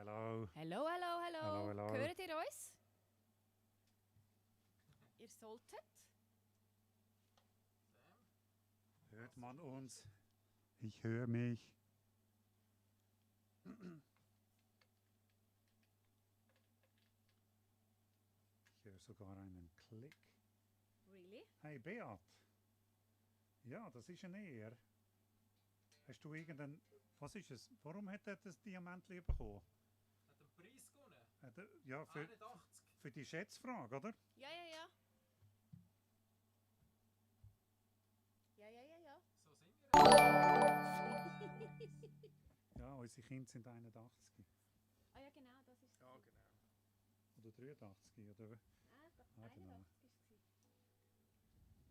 Hallo. Hallo, hallo, hallo. Hallo, hallo. Hört ihr uns? Ihr solltet. Hört man uns? Ich höre mich. Ich höre sogar einen Klick. Really? Hey Beat. Ja, das ist ein Er. Hast du irgendeinen... Was ist es? Warum hat er das Diamantli bekommen? Hat einen Preis gewonnen? Ja, für 81. für die Schätzfrage, oder? Ja, ja, ja. Ja, ja, ja, ja. So sind wir. Ja, unsere Kinder sind 81. Ah ja, genau, das ist es. Ja, genau. Oder 83, oder? Nein, doch, Ah, genau. 81 war es.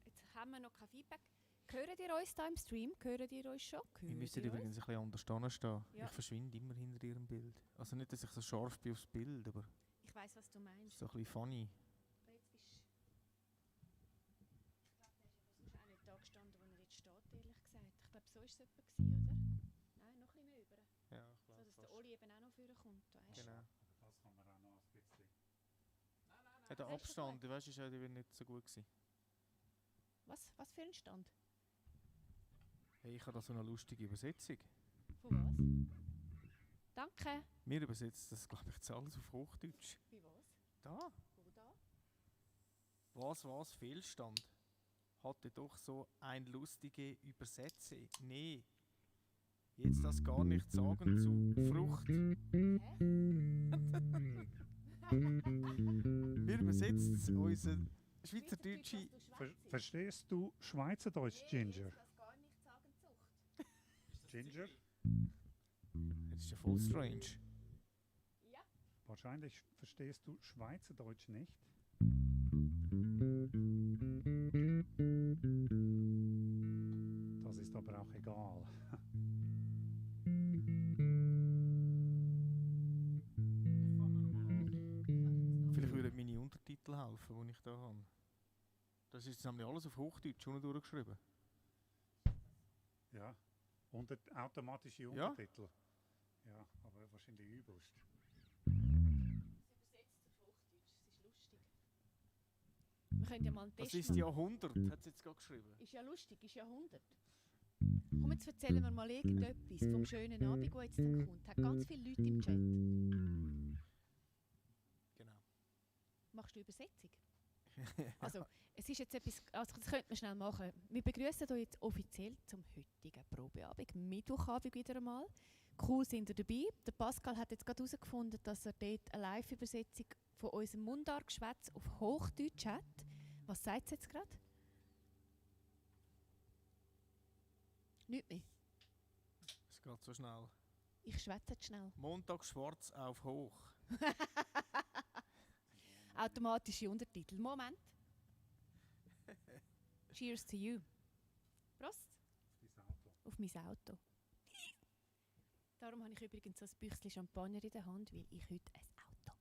Jetzt haben wir noch kein Feedback. Hört ihr uns da im Stream? Hört ihr uns schon? Wir müssen übrigens ein bisschen anders stehen. Ja. Ich verschwinde immer hinter ihrem Bild. Also nicht, dass ich so scharf bin aufs Bild, aber Ich weiss, was du meinst. so ein bisschen funny. Aber jetzt bist ich glaube, der ist aber sonst auch nicht da gestanden, wo er jetzt steht, ehrlich gesagt. Ich glaube, so war es etwa, oder? Nein, noch ein bisschen mehr über. Ja, ich So, glaube dass der fast. Oli eben auch noch vorkommt, weißt du? Genau. Aber das kann man auch noch ein bisschen... Nein, nein, Ja, der Hast du Abstand, du weißt, ist ja nicht so gut gewesen. Was für ein Stand? Hey, ich habe da so eine lustige Übersetzung. Von was? Danke. Wir übersetzen das, glaube ich, jetzt alles auf Hochdeutsch. Wie was? Da. Wo da? Was, Fehlstand? Hatte doch so ein lustige Übersetze. Nee. Jetzt das gar nicht sagen zu Frucht. Wir übersetzen unser schweizerdeutsche... Verstehst du Schweizerdeutsch, Ginger? Das gar nicht sagen, Zucht. Ginger? Das ist ja voll strange. Ja. Wahrscheinlich verstehst du Schweizerdeutsch nicht. Das ist aber auch egal. Vielleicht würden meine Untertitel helfen, die ich da habe. Das ist nämlich alles auf Hochdeutsch unten durchgeschrieben. Ja. Und automatische Ja. Untertitel. Ja, aber wahrscheinlich übelst. Sie übersetzt auf Hochdeutsch, es ist lustig. Wir können ja mal einen Das Test ist machen. Jahrhundert, hat sie jetzt gerade geschrieben. Ist ja lustig, ist Jahrhundert. Komm, jetzt erzählen wir mal irgendetwas vom schönen Abend, der jetzt dann kommt. Hat ganz viele Leute im Chat. Genau. Machst du Übersetzung? Also, es ist jetzt etwas, also das könnte man schnell machen. Wir begrüßen euch jetzt offiziell zum heutigen Probeabend, Mittwochabend wieder einmal. Cool sind ihr dabei. Der Pascal hat jetzt gerade herausgefunden, dass er dort eine Live-Übersetzung von unserem Mundartgeschwätz auf Hochdeutsch hat. Was sagt es jetzt gerade? Nicht mehr. Es geht so schnell. Ich schwätze jetzt schnell. Montag schwarz auf hoch. Automatische Untertitel. Moment. Cheers to you. Prost. Das Auto. Auf mein Auto. Darum habe ich übrigens so ein Büchschen Champagner in der Hand, weil ich heute ein Auto gekauft habe.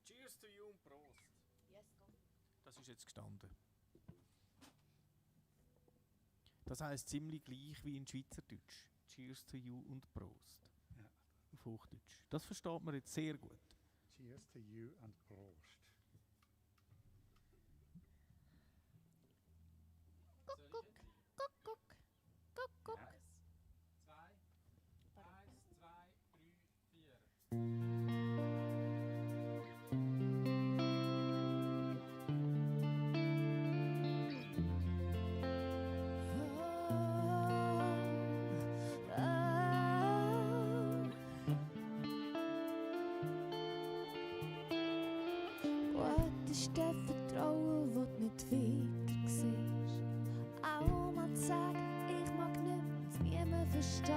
Cheers to you und Prost. Yes, go. Das ist jetzt gestanden. Das heisst ziemlich gleich wie in Schweizerdeutsch. Cheers to you und Prost. Ja. Auf Hochdeutsch. Das versteht man jetzt sehr gut. Cheers to you and Prost. Guck, guck, guck, guck, guck, guck. 1, 2, 1, 2, 3, 4. What ist der Vertrauen, das du nicht weiter siehst? Auch mal zu sagen, ich mag nicht, was niemand versteht.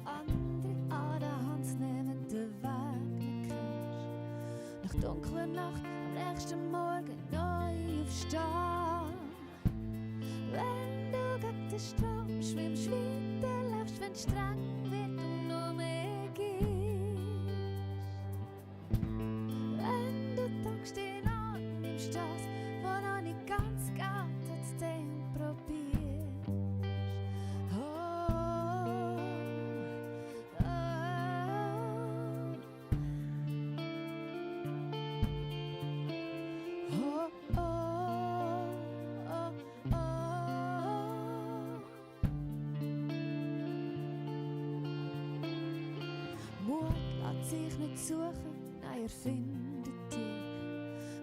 Andere an der Hand zu nehmen, den Weg nicht kennst. Nach dunkler Nacht, am nächsten Morgen neu aufstehen. Wenn du gegen den Strom schwimmst, weiterläufst, wenn es streng wird und noch mehr gibst. Wenn du tankst ihn an, nimmst das, was noch nicht ganz geht, trotzdem probierst. Oh, sich nicht suchen, nein, er findet dich.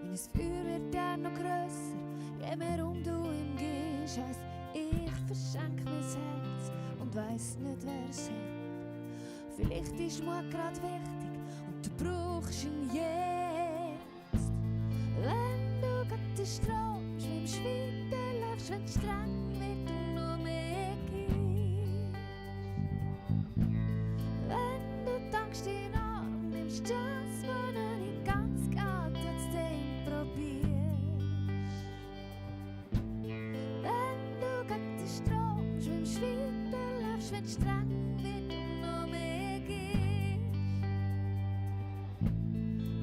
Wenn es Feuer wird dann noch grösser, je mehr du ihm gehst, heisst, ich verschenk mein Herz und weiss nicht, wer es hat. Vielleicht ist Mut grad wichtig und du brauchst ihn jetzt. Wenn du grad den Strom schwimmst, weiterläufst, wenn es streng wird und noch mehr gibst. Wenn du dankst in den Arm nimmst, das, was noch nicht ganz geht, trotzdem probierst. Wenn du grad den Strom schwimmst, weiterläufst, wenn es streng wird und noch mehr gibst.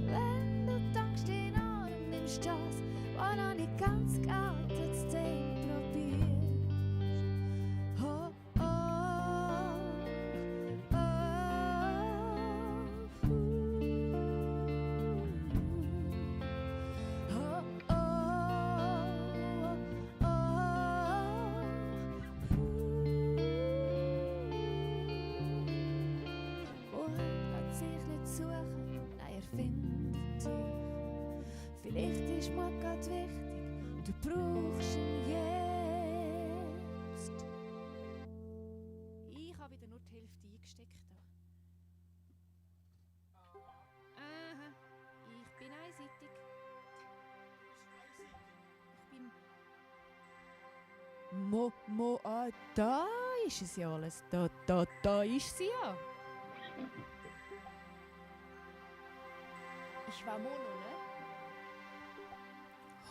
Wenn du dankst in den Arm nimmst, das, was noch nicht ganz geht, trotzdem probierst. Oh, oh, oh, oh, Mut lässt sich nicht suchen, nein, er findet dich. Vielleicht ist Mut grad wichtig, du brauchst ihn jetzt. Ich habe wieder nur die Hälfte eingesteckt. Aha, ich bin einseitig. Da ist es ja alles. Da ist sie ja. Ich war Mono, ne?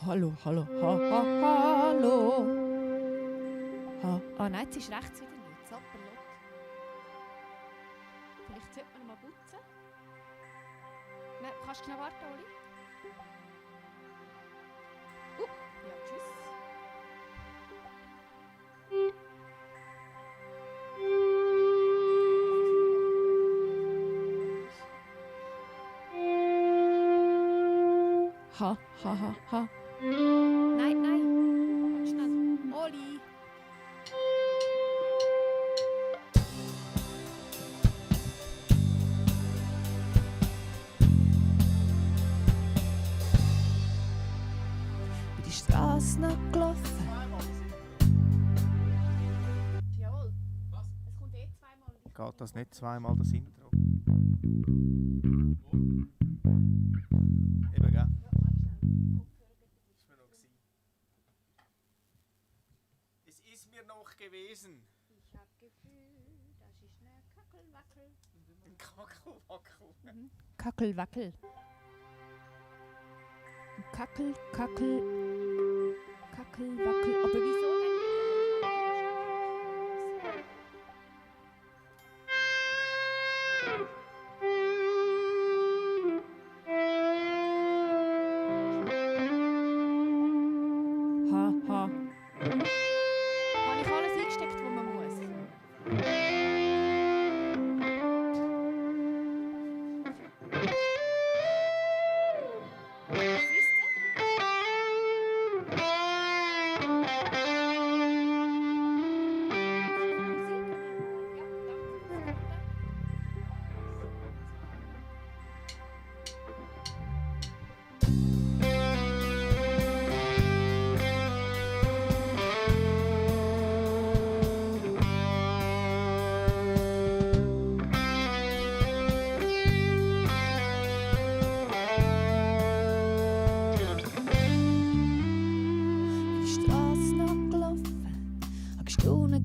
Hallo. Ah nein, jetzt ist rechts wieder nicht. Zapperlot. Vielleicht sollte man mal putzen. Nein, kannst du schnell warten, Oli? Ja, tschüss. Ha. Nein. Warte schnell. Oli. Bin die Straße noch gelaufen. Jawohl. Was? Es kommt zweimal. Geht das nicht zweimal, das Intro? Eben, gell? Es ist mir noch gewesen. Ich hab Gefühl, das ist ne Kackelwackel. Ein Kackelwackel. Kackelwackel. Kackelwackel. Aber wieso denn? Ha. Habe ich alles eingesteckt, was man muss? Was ist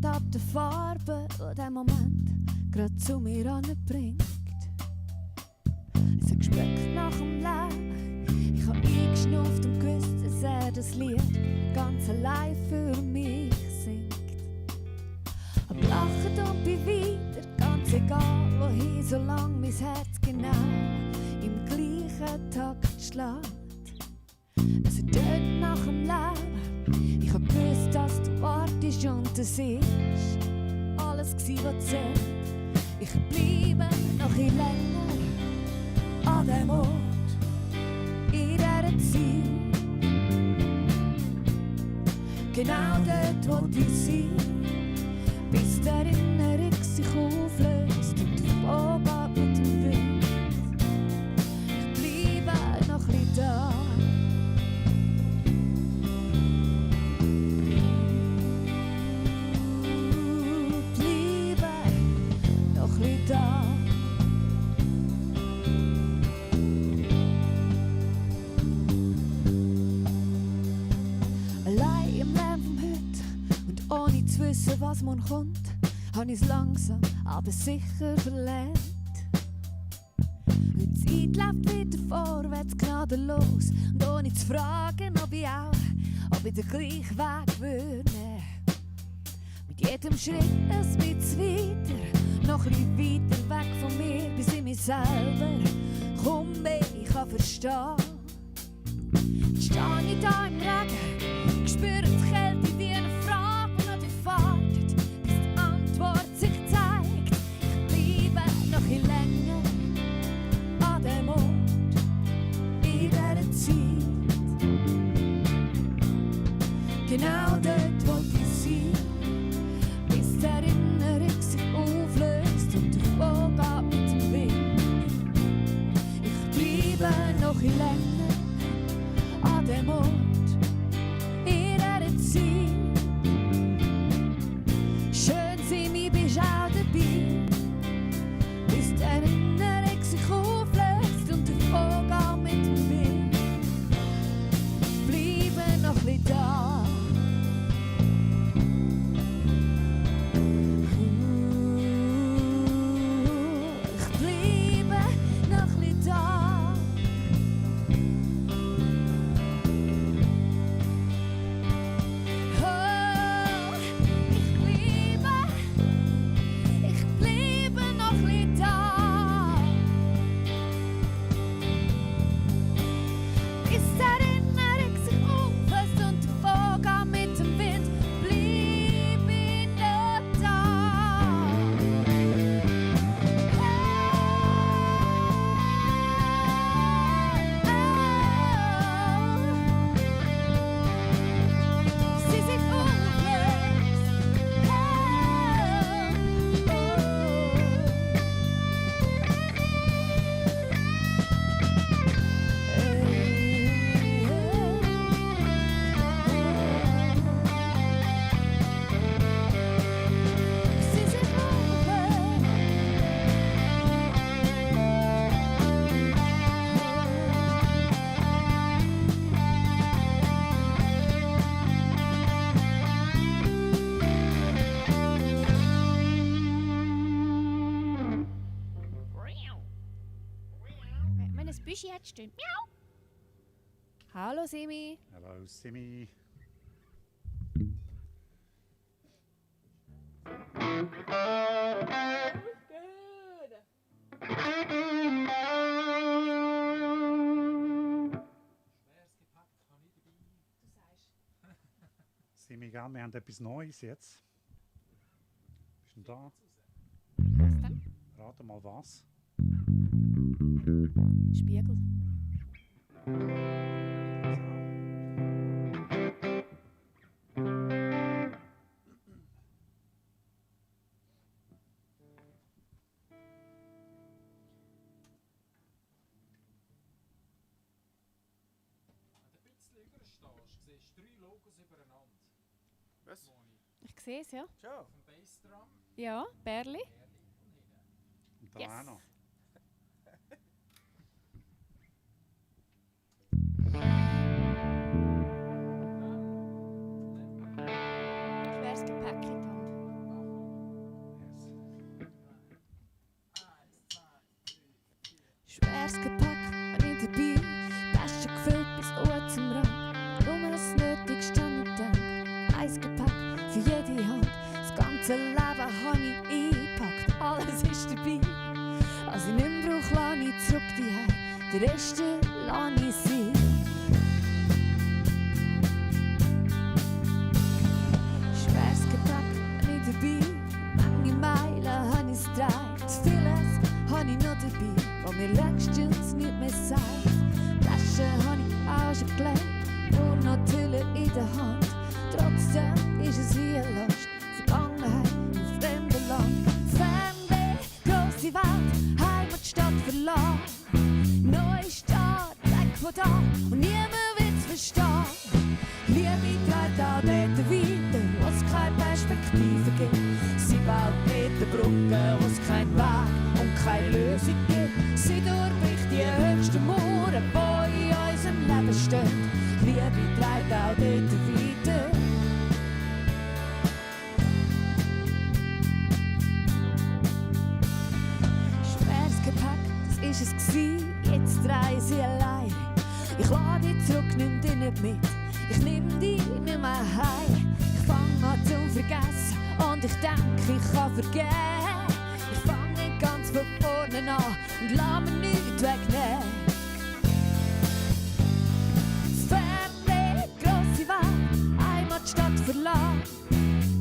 ab der Farbe, die der Moment grad zu mir anbringt. Es hat geschmeckt nach dem Leben. Ich hab eingeschnupft und gewusst, dass das Lied ganz allein für mich singt. Hab gelacht und bin wieder, ganz egal wohin, solange mein Herz genau im gleichen Takt schlägt. Es hat dort nach dem Leben. Ich hab gewusst, dass du wartest und es ist alles gsi, was zählt. Ich bleibe noch ein länger an dem Ort, in dieser Zeit. Genau dort, wo ich sein, bis die Erinnerung sich auflöst und vorgeht mit dem Wind. wissen, was morgen kommt, hab ich's langsam, aber sicher verlernt. Die Zeit läuft wieder vorwärts gnadenlos und ohne zu fragen, ob ich den gleichen Weg würde nehmen. Mit jedem Schritt ein bisschen weiter, noch ein bisschen weiter weg von mir, bis ich mich selber kaum mehr kann verstehen. Jetzt stehe ich da im Regen, spüre die Kälte wie eine Frage, die noch wartet, bis die Antwort sich zeigt. Ich bleibe noch ein länger an dem Ort, in dieser Zeit. Genau dort wollte ich sein, bis die Erinnerung sich auflöst und der Vogel geht mit dem Wind. Ich bleibe noch ein länger an dem Ort, in dieser Zeit. Schön sein, ich bin auch dabei, bis die Erinnerung sich auflöst und der Vogel mit dem Wind. Bleibe noch ein bisschen da. Ich bleibe noch ein bisschen da. Oh, ich bleibe noch ein bisschen da. Bis die Erinnerung sich auflöst und der Vogel mit dem Wind, bleibe ich noch da. Sie sich auflöst. Sie sich Wenn ein Büschi hat, stimmt. Miau. Hallo Simi. Hallo Simi. Schweres Gepäck habe ich dabei. Du sagst. Simi, gell, wir haben etwas Neues jetzt. Bist du da? Was denn? Rate mal was. Spiegel. Wenn du ein bisschen überstehst, siehst du 3 Logos übereinander. Was? Moni. Ich sehe es, ja. Schon? Auf dem Bassdrum, Ja, Bärli. Erli und hinten. Und da Yes. auch noch. Schweres Gepäck in die Hand. Yes. Schweres Gepäck habe ich dabei, Tasche gefüllt bis oben zum Rand. Nur das Nötigste habe ich gedacht. Ein Gepäck für jede Hand. Das ganze Leben habe ich eingepackt, alles ist dabei. Was ich nicht mehr brauche, lasse ich zurück daheim. Den Rest lasse ich sein. Schweres Gepäck habe ich dabei, manche Meilen habe ich gedreht. Vieles habe ich noch dabei, was mir längstens nicht mehr sagt. Taschen habe ich auch schon gelegt, nur noch die Hülle in der Hand. Trotzdem ist es wie eine Last, Vergangenheit im fremden Land. Fernweh, grosse Welt, Heimatstadt verlassen. Neue Stadt, weg von da und niemand will's verstehen. Liebe trägt auch dort weiter, wo es keine Perspektive gibt. Sie baut mit den Brücken, wo es keinen Weg und keine Lösung gibt. Sie durchbricht die höchsten Mauern, die in unserem Leben stehen. Liebe trägt auch dort weiter. dich zurück, nimm dich nicht mit. Ich nehm dich nicht mehr heim. Ich fang an zu vergessen und ich denke, ich kann vergeben. Ich fange ganz von vorne an und lass mir nichts wegnehmen. Das Fernsehen, grosse Welt, einmal die Stadt verlassen.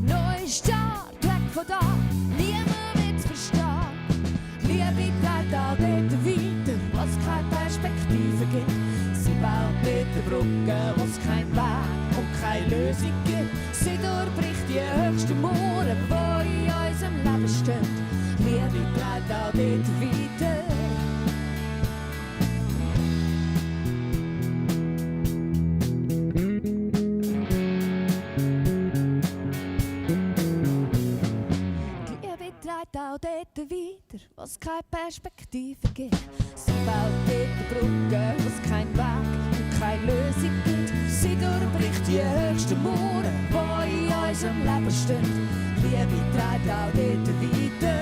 Neuer Start, weg von da, niemand wird's verstehen. Liebe trägt all dort weiter, was keine Perspektive gibt. Sie baut nicht Brücken, was kein Weg und keine Lösung gibt. Sie durchbricht die höchsten Mauern, die in unserem Leben stehen. Liebe trägt all dort weiter. Auch dort weiter, was keine Perspektive gibt. Sie baut dort Brücken, was kein Weg und keine Lösung gibt. Sie durchbricht die höchsten Mauern, die in unserem Leben stehen. Liebe trägt auch dort weiter.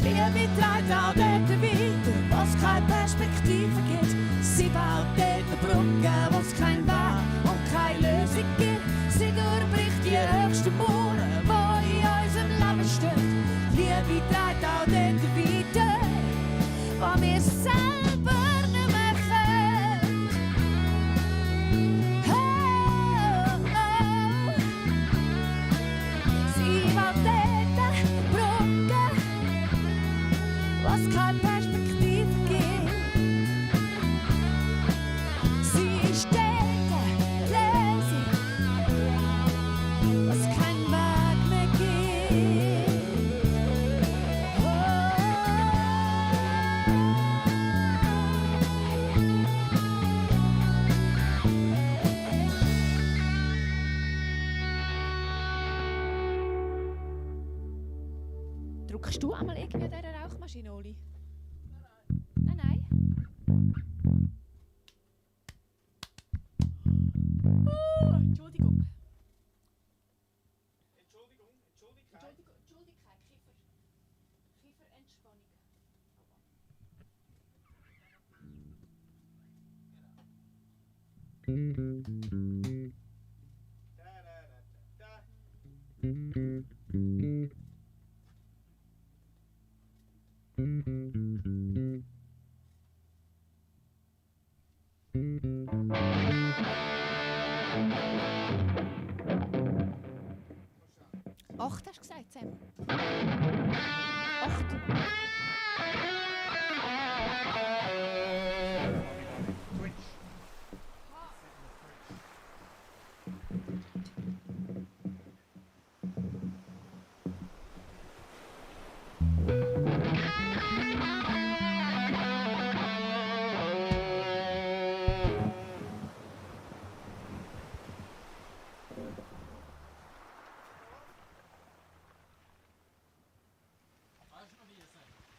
Liebe trägt auch dort weiter, was keine Perspektive gibt. Sie baut dort Brücken, was kein Weg und keine Lösung gibt. Sie durchbricht die höchsten Mauern, die in unserem Leben stehen. Liebe trägt auch dort weiter, wo wir selber nicht mehr können. Oh, oh. Sie baut dort Brücken, was keine Perspektive gibt. Sie ist dort Lösung, was kein Weg mehr gibt. Druckst du einmal irgendwie an dieser Rauchmaschine, Oli? Nein, nein. Entschuldigung. Entschuldigkeit, Kieferentspannung. Acht hast du gesagt, Sam? 8. Twitch.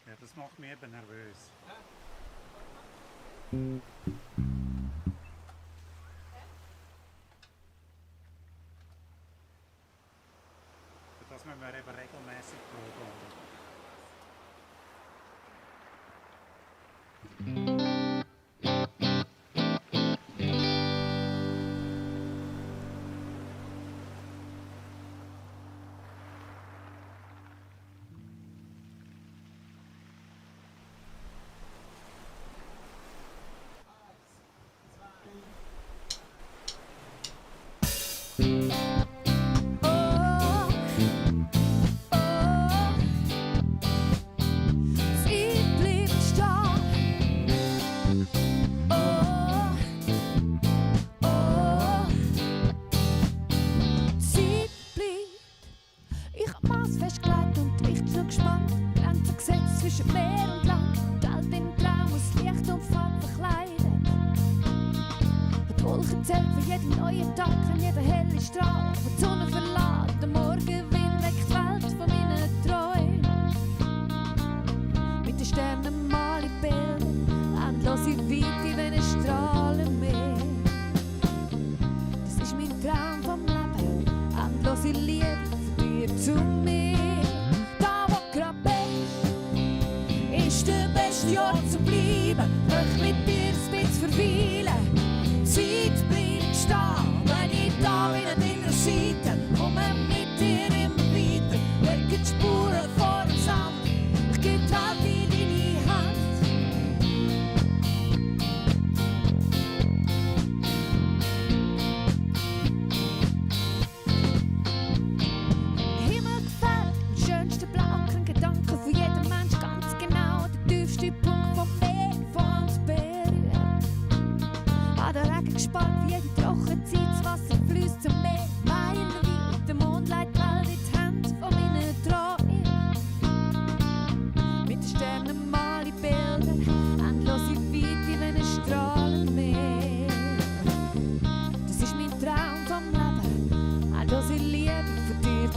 Ja, das macht mich eben nervös. Für das müssen wir eben regelmäßig proben. Zwischen Meer und Land, die Welt in Traum aus Licht und Farbe verkleidet. Die Wolken zählt für jeden neuen Tag, an jeder helle Strahl, wo die Sonne verlässt. Der Morgenwind weckt die Welt von meinen Träumen. Mit den Sternen mal ich Bilder, endlose Weite wie ein Strahlenmeer. Das ist mein Traum vom Leben, endlose Liebe von dir zu mir. Da wo grad bist, ist der beste Ort zu bleiben. Möcht mit dir ein bisschen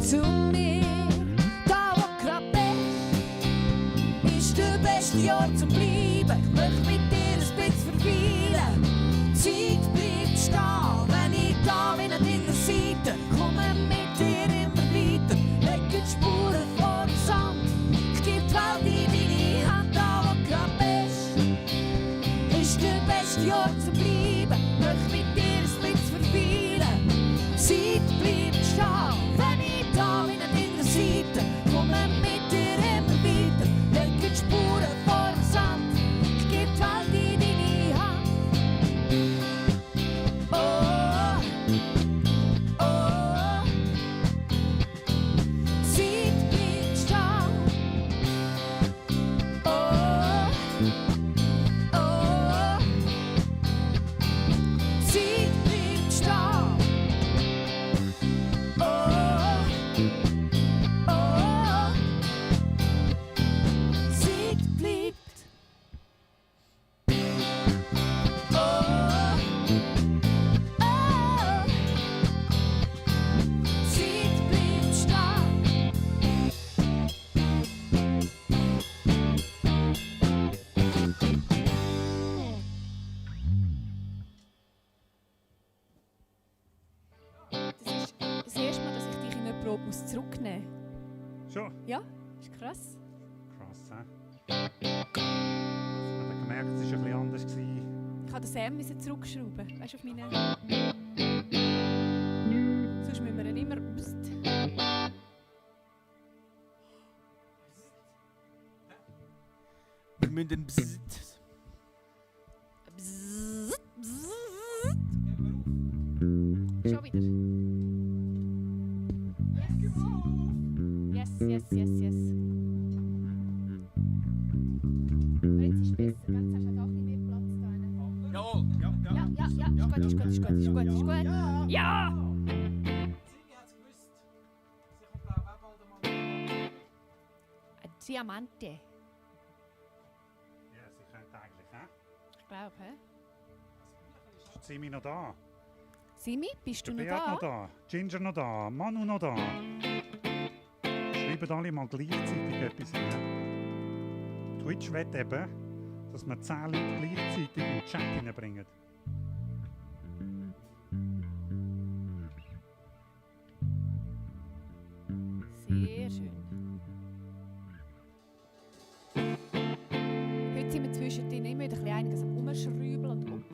zu mir, da wo grad bist, ist der beste Jahr zum Bleiben. Ich möchte mit dir ein bisschen verweilen. Zeit bleibt stehen, wenn ich da bin an deiner Seite. Komme mit dir immer weiter, leg die Spuren vor den Sand. Ich geb die Welt in deine Hand, da wo grad bist, ist der beste Jahr zum Bleiben. Möchte mit dir ein bisschen verweilen. Zeit bleibt stehen, wenn ich da bin an deiner Seite. Komme mit dir immer weiter, leg die Spuren vor den Sand. Ich geb die Welt in deine Hand. Oh, oh, Zeit bleibt stehen. Oh, oh, Zeit bleibt stehen. Oh, oh, Zeit bleibt. Oh, oh, Zeit bleibt stehen. Das ist das erste Mal, dass ich dich in einer Probe zurücknehmen muss. Schon? Ja, ist krass. Krass, hä? Ich habe gemerkt, es war ein bisschen anders. Ich musste den Sam zurückschrauben. Weißt du, auf meine. Sonst müssen wir ihn immer. Psst. Wir müssen den Bzzzt. Bzzzt, bzzzt. Schon wieder. Yes, yes, yes, yes. Aber jetzt ist es besser, gell? Jetzt hast du auch ein bisschen mehr Platz da. Jawohl, ja. Ist gut. Ja! Sigi hat es gewusst. Sie kommt auch bald einmal. Ein Diamante. Ja, sie könnte eigentlich, hä? Ich glaube, hä? Ist Simi noch da? Simi, bist du noch Beat da? noch da? Ginger noch da? Manu noch da? Schreiben alle mal gleichzeitig etwas rein. Twitch will eben, dass wir 10 Leute gleichzeitig in den Chat hineinbringen. Sehr schön. Heute sind wir zwischendrin immer wieder ein bisschen einiges am Umschrauben und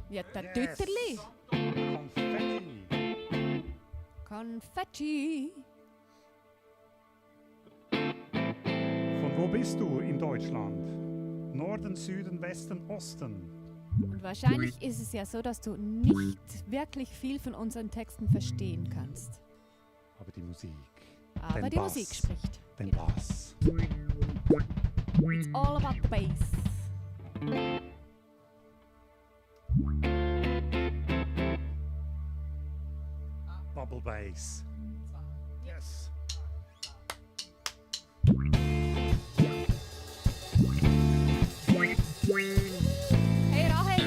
Ja, der Yes. Tütterli. Konfetti! Konfetti. Von wo bist du in Deutschland? Norden, Süden, Westen, Osten? Und wahrscheinlich ist es ja so, dass du nicht wirklich viel von unseren Texten verstehen kannst. Aber die Musik. Aber Den die Bass. Musik spricht. Den Genau. Bass. It's all about the bass. Bubble Bass. Yes. Hey Rahel!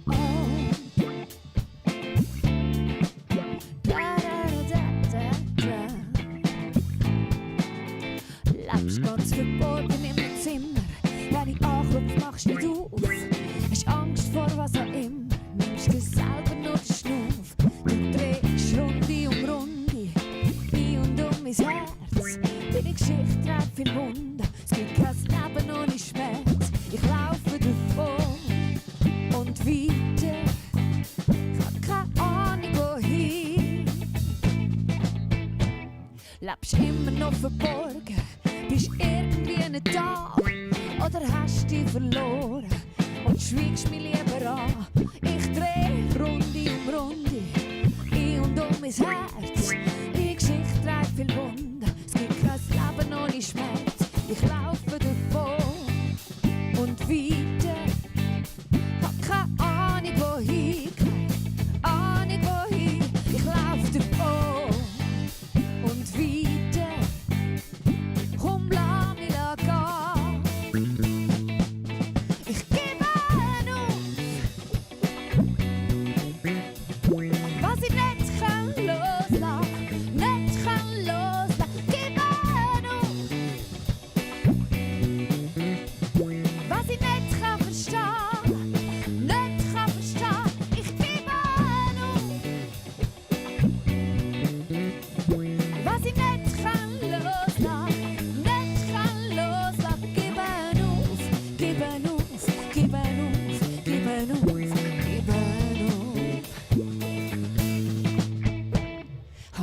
Oh. Da, da, da, da, da. Lebst ganz verborgen im Zimmer. Wenn ich anklopfe, machst du nicht auf. Hast Angst vor was auch immer. Nimmst dir selber nur den Schnuff. Du drehst Runde um Runde. Wie und um mein Herz. Deine Geschichte trägt viel Wunder. Es gibt kein Leben ohne Schmerz. Ich laufe davon und weiter. Ich hab keine Ahnung wohin. Lebst immer noch verborgen. Bist irgendwie nicht da. Oder hast dich verloren und schweigst mich lieber an. Ich dreh Runde um Runde. In und um mein Herz. Die Geschichte trägt viel Wunder. Es gibt kein Leben ohne Schmerz. Ich laufe davon und weiter. Hab keine Ahnung wohin. Keine Ahnung wohin. Ich laufe davon und weiter. Komm, lass mich gehen. Ich gebe auf.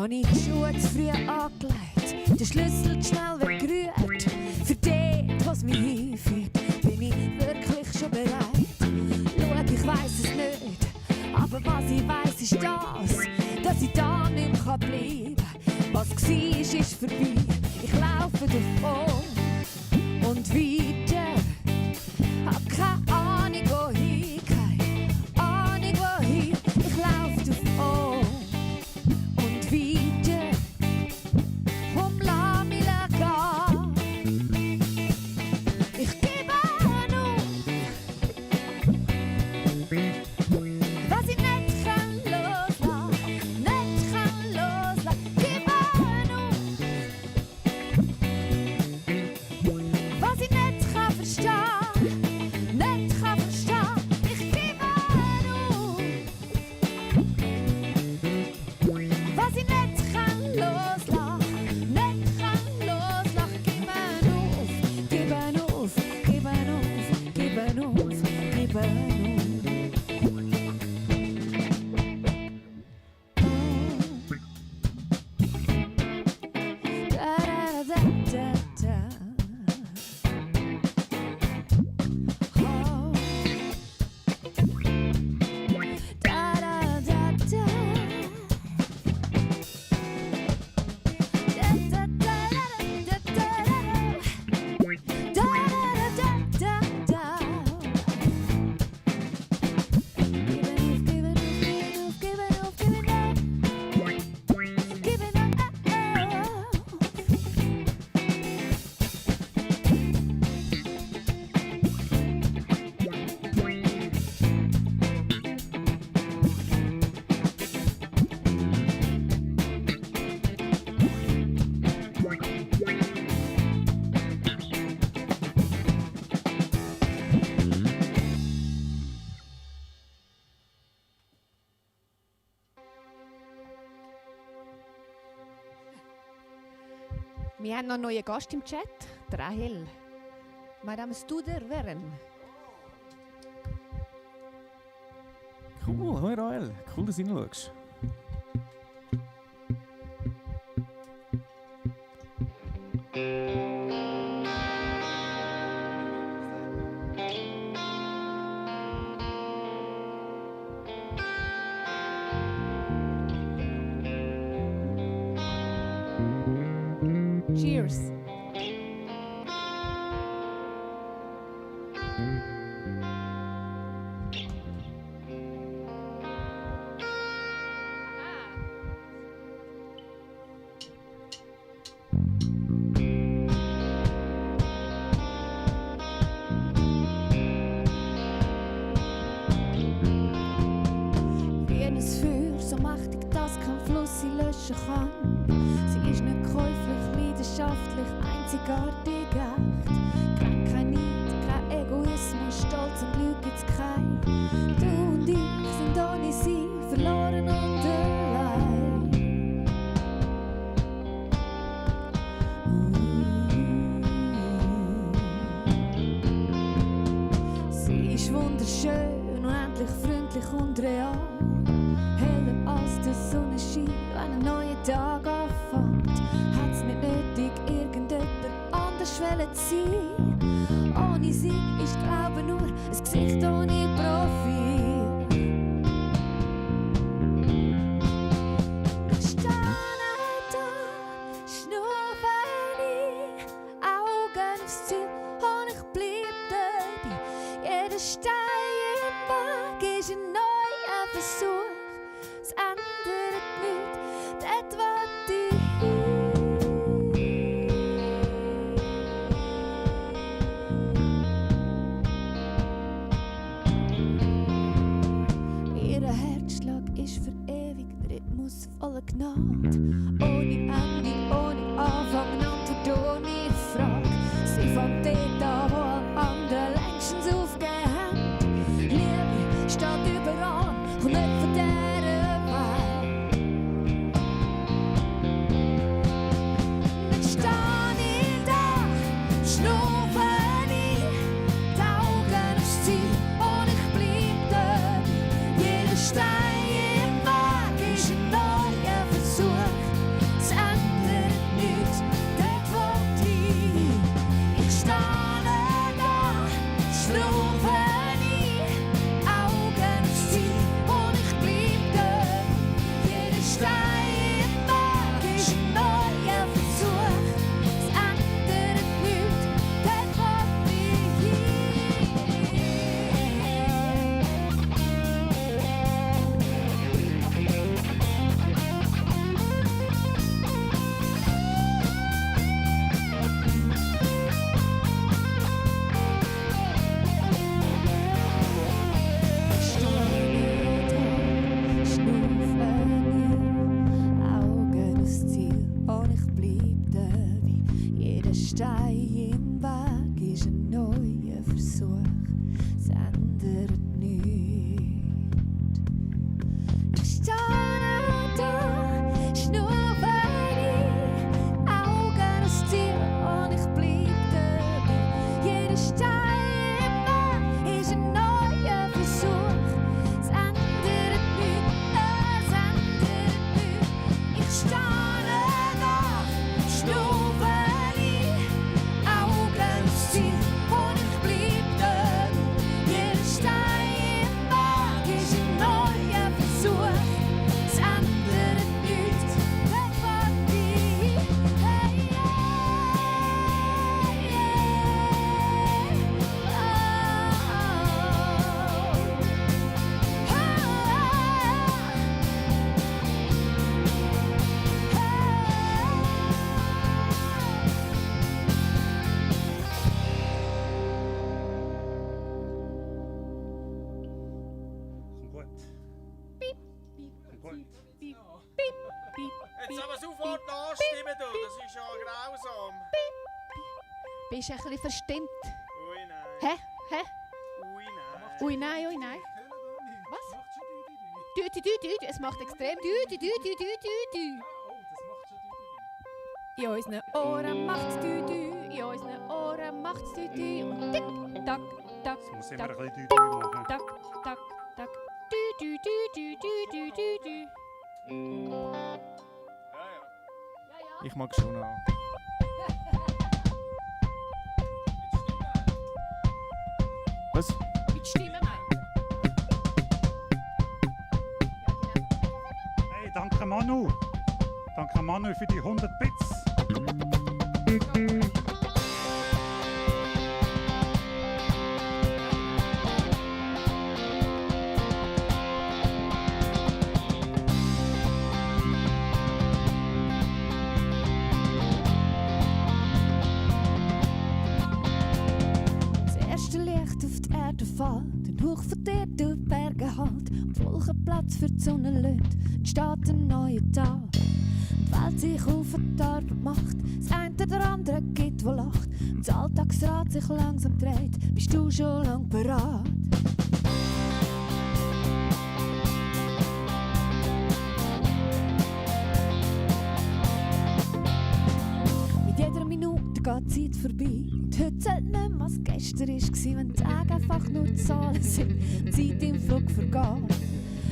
Habe ich die Schuhe zu früh angelegt, den Schlüssel zu schnell weggerührt. Für dort, was mich hinführt, bin ich wirklich schon bereit. Schau, ich weiss es nicht, aber was ich weiss ist das, dass ich da nicht mehr bleiben kann. Was war, ist vorbei, ich laufe davon und weiter. Hab keine Ahnung wohin, keine Ahnung wohin, ich laufe davon und weiter. Lass mich gehen. Ich gebe auf, was ich nicht kann loslassen, nicht kann loslassen. Gebe auf, was ich nicht kann verstehen, nicht kann verstehen. Ich gebe auf, was ich nicht kann loslassen. Wir haben noch einen neuen Gast im Chat, der Rahel. Madame Studer wären. Cool, hoi Rahel. Cool, dass du reinschaust. Cheers. Wie ein Feuer, so mächtig, dass kein Fluss sie löschen kann. Sie ist nicht käuflich, leidenschaftlich, einzigartig, echt. Kennt kein Neid, kein Egoismus, Stolz und Lüge gibt's kein. Du und ich sind ohne sie verloren und allein. Sie ist wunderschön, unendlich freundlich und real. Heller als der Sonnenschein, wenn ein neuer Tag anfängt. Hat's nicht nötig, irgendjemand anders zu sein. Ohne sie ist Glaube nur ein Gesicht ohne Profil. Stehe da, schnurre ich, Augen aufs Ziel und ich bleib dabei. Jeder Stein im Weg ist ein neuer Versuch. Es ändert nichts, dort will ich hin. Ihr Herzschlag ist für ewig, Rhythmus voller Gnade. Ohne Ende, ohne Anfang, Antwort ohne Frage. Sie fängt dort an, wo alle anderen längstens aufgegeben haben. Liebe steht überall und nicht von dieser Welt. Jetzt stehe ich da, schnurre ich, die Augen aufs Ziel und ich bleib dort. Jeder Stein im Weg ist ein neuer Versuch. Ich stehe da, schnurbeini, Augen aus dir und ich bleib dabei. Jeder Stein im Weg ist ein neuer Versuch. Es ändert nichts, es ändert nichts. Ich stehe da, schnurbeini, Augen aus dir und ich bleib dabei. Jeder Stein im Weg ist ein neuer Versuch. Es ändert nichts, wenn man dich, hey, Kommt gut. Jetzt aber sofort anstimmen, du. Das ist ja grausam. Bist du ein bisschen verstimmt? Ui, nein. Hä? Hä? Ui, nein. Ui, nein, ui, nein. Hören da nicht. Was? Macht schon Dü, dü, dü, dü. Es macht extrem dü, dü, dü, dü, dü, dü, dü. Oh, das macht schon In unseren Ohren macht's dü, dü. In unseren Ohren macht's dü, dü. Und tick, tack, tack, Das muss immer tack, ein bisschen Dü machen. tack, tack, tack. Dü, dü, dü, dü, dü, dü, dü, dü. Ich mag schon an. Was? Mit Stimme meint. Hey, danke Manu. Danke Manu für die 100 Bits. Das erste Licht auf die Erde fällt, ein Hauch von dir durch die Berge halt. Und Wolkenplatz für die Sonne lädt, entsteht ein neuer Tag. Die Welt sich auf die Arbeit macht, das eine oder andere gibt, wo lacht. Und das Alltagsrad sich langsam dreht, bist du schon lang bereit. Mit jeder Minute geht die Zeit vorbei. Und heute zählt nicht mehr, was gestern war, wenn die Tage einfach nur Zahlen sind und die Zeit im Flug vergeht.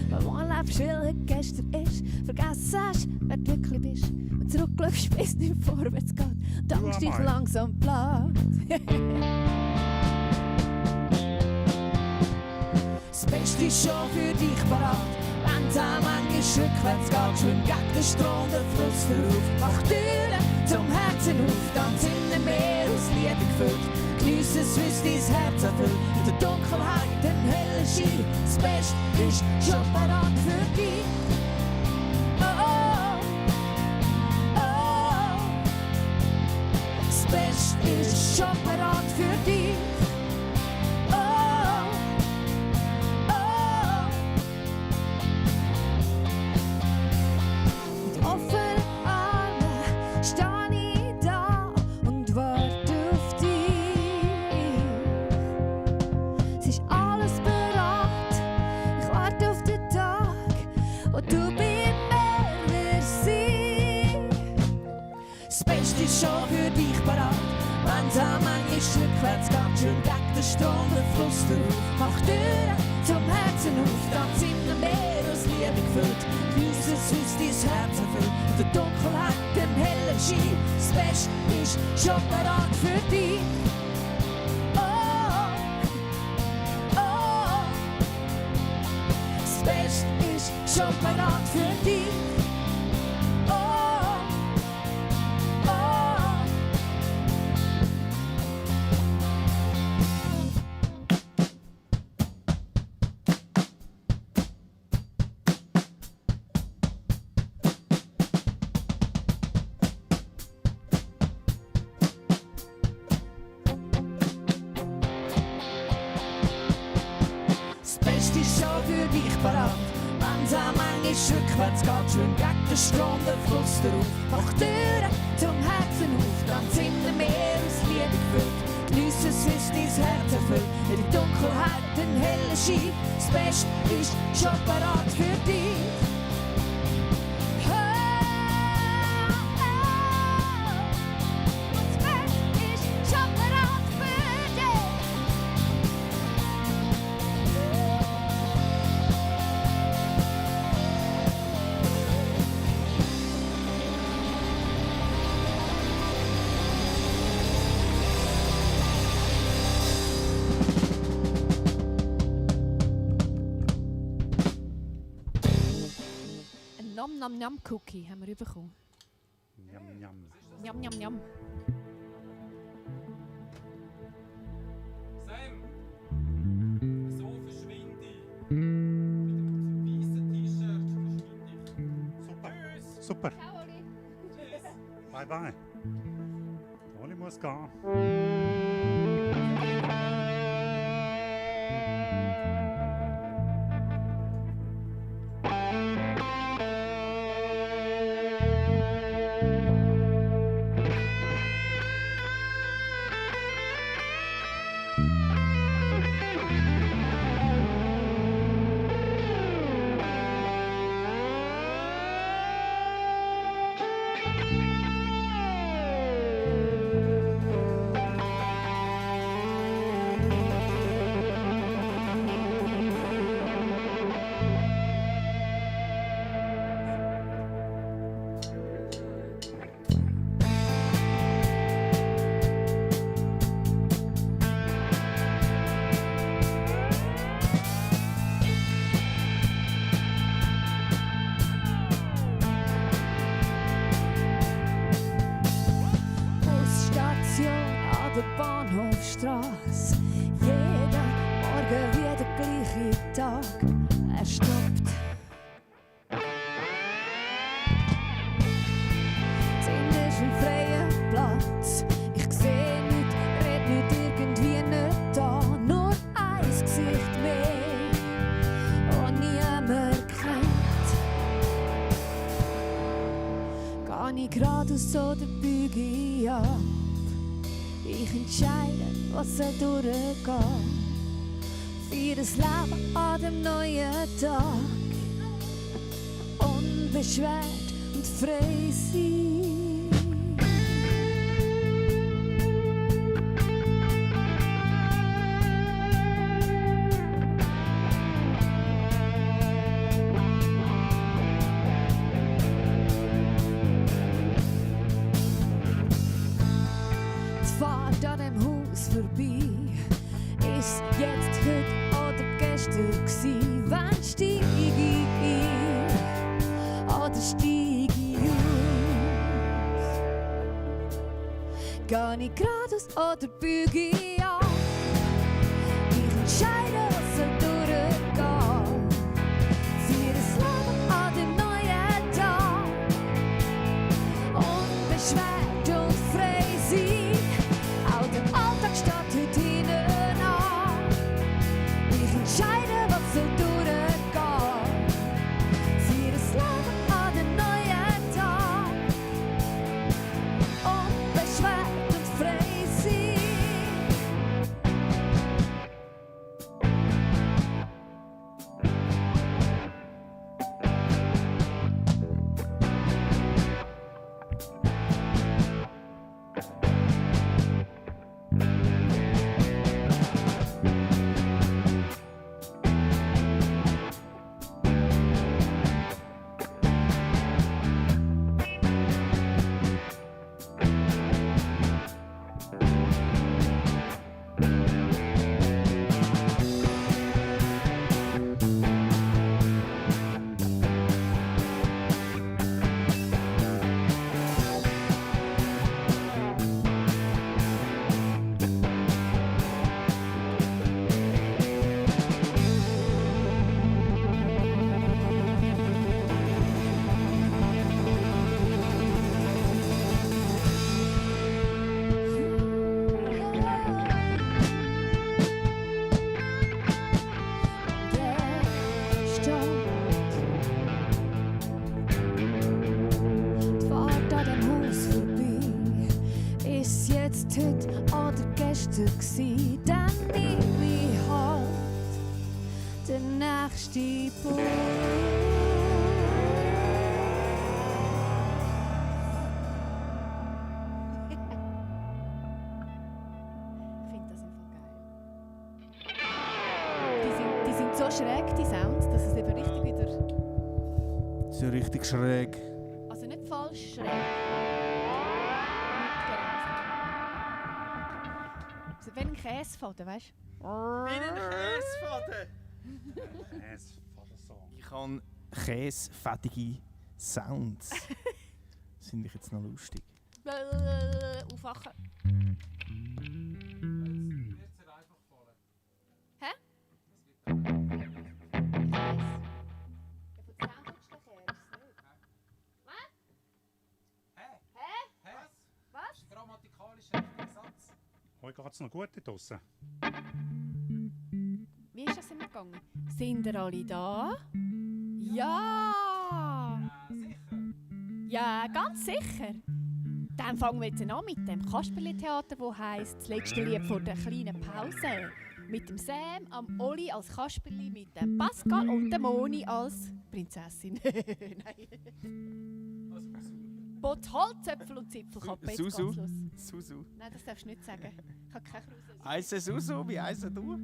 Weil du lebst, weil heute gestern ist, vergessen hast, wer du wirklich bist. Und zurückschaust, bis es nicht vorwärts geht. Und die Angst dich langsam plagt. Das Beste ist schon für dich parat. Wenn es auch manchmal rückwärts geht, schön gegen den Strom, der Fluss verruft. Mach Türen zum Herzen auf, dann sind wir mehr aus Liebe gefüllt. Geniesse es, wie dein Herz erfüllt. In der Dunkelheit, den hellen Schein. Das Beste ist schon parat für dich. Oh, oh, oh. Das Beste ist schon parat für dich. Oh, oh. Mit offenen Armen stehe ich da und warte auf dich. Es ist alles bereit, ich warte auf den Tag, wo du bei mir wirst sein. Das Beste ist schon für dich parat, wenn's auch manchmal rückwärts geht, schön gegen den Strom, der Fluss drauf. Mach Türen zum Herzen auf, dann sind wir mehr aus Liebe gefüllt. Geniesse es, wie dein Herz erfüllt. In der Dunkelheit, den hellen Schein. Das Beste ist schon parat für dich. Oh, oh. Das Beste ist schon parat für dich. Oh, oh. Das Beste ist schon für dich parat. Wenn's auch manchmal rückwärts geht, schön gegen den Strom, der Fluss drauf. Mach Türen zum Herzen auf, dann sind wir mehr aus Liebe gefüllt. Geniesse es, wie dein Herz erfüllt. In der Dunkelheit den hellen Schein. Das Beste ist schon parat für dich. Nam Nam Nam Cookie haben wir bekommen. Njam, njam. Njam Njam Njam. Sam! So verschwinde ich. Mit dem weißen T-Shirt verschwinde ich. Super, Tschüss! super. Ciao, Oli. Tschüss! Bye bye. Oli muss gehen. Busstation an der Bahnhofstrasse. Jeden Morgen wie der gleiche Tag. Er stoppt. Sind ist ein freier Platz. Ich seh nicht, red nicht irgendwie nicht da. Nur ein Gesicht mehr, das niemand kennt. Geh ich geradeaus oder biege ich ab? Ich entscheide, was soll durchgehen. Für das Leben an dem neuen Tag. Unbeschwert und frei sein. Die Fahrt an dem Haus vorbei ist jetzt, heute oder gestern gsi. Wann steig ich ein oder steig ich aus? Geh ich geradeaus oder biege ich ab? Ich entscheide, was soll durchgehen. Für das Leben an dem neuen Tag. Unbeschwert und frei sein. Auch der Alltag steht heute hinten an. Ich entscheide, was soll durchgehen. Für das Leben an dem neuen Tag. Unbeschwert und frei sein. Die Fahrt an dem Haus vorbei ist jetzt heute oder gestern gsi. Dann nehm ich halt den nächsten Bus. Ich finde das einfach geil. Die sind so schräg, die Sounds, dass es eben richtig wieder... So richtig schräg. Also nicht falsch schräg. So wie ein Käsefaden, weißt du? Wie ein Käsefaden! Käsefaden-Song. Ich habe käsefettige Sounds. Das finde ich jetzt noch lustig. Aufwachen. Jetzt wird einfach fallen. Hä? Das wird dann Ich weiss. Ja, von Sound willst du her, ist es nicht? Was? Hä? Hä? Was? Was? Das ist ein grammatikalisch richtiger Satz. Euch geht es noch gut draussen? Wie ist das immer gegangen? Sind ihr alle da? Ja! Sicher. Ja, ganz sicher. Dann fangen wir jetzt an mit dem Kasperli-Theater, das heisst «Das letzte Lied vor der kleinen Pause». Mit dem Sam, am Oli als Kasperli, mit dem Pascal und der Moni als Prinzessin. Nein. Also Usul. Bot Holzäpfel und Zipfelkappe. Jetzt Susu. geht's los. Susu. Nein, das darfst du nicht sagen. Ich habe keine Kruse. Eise Susu, wie eise du?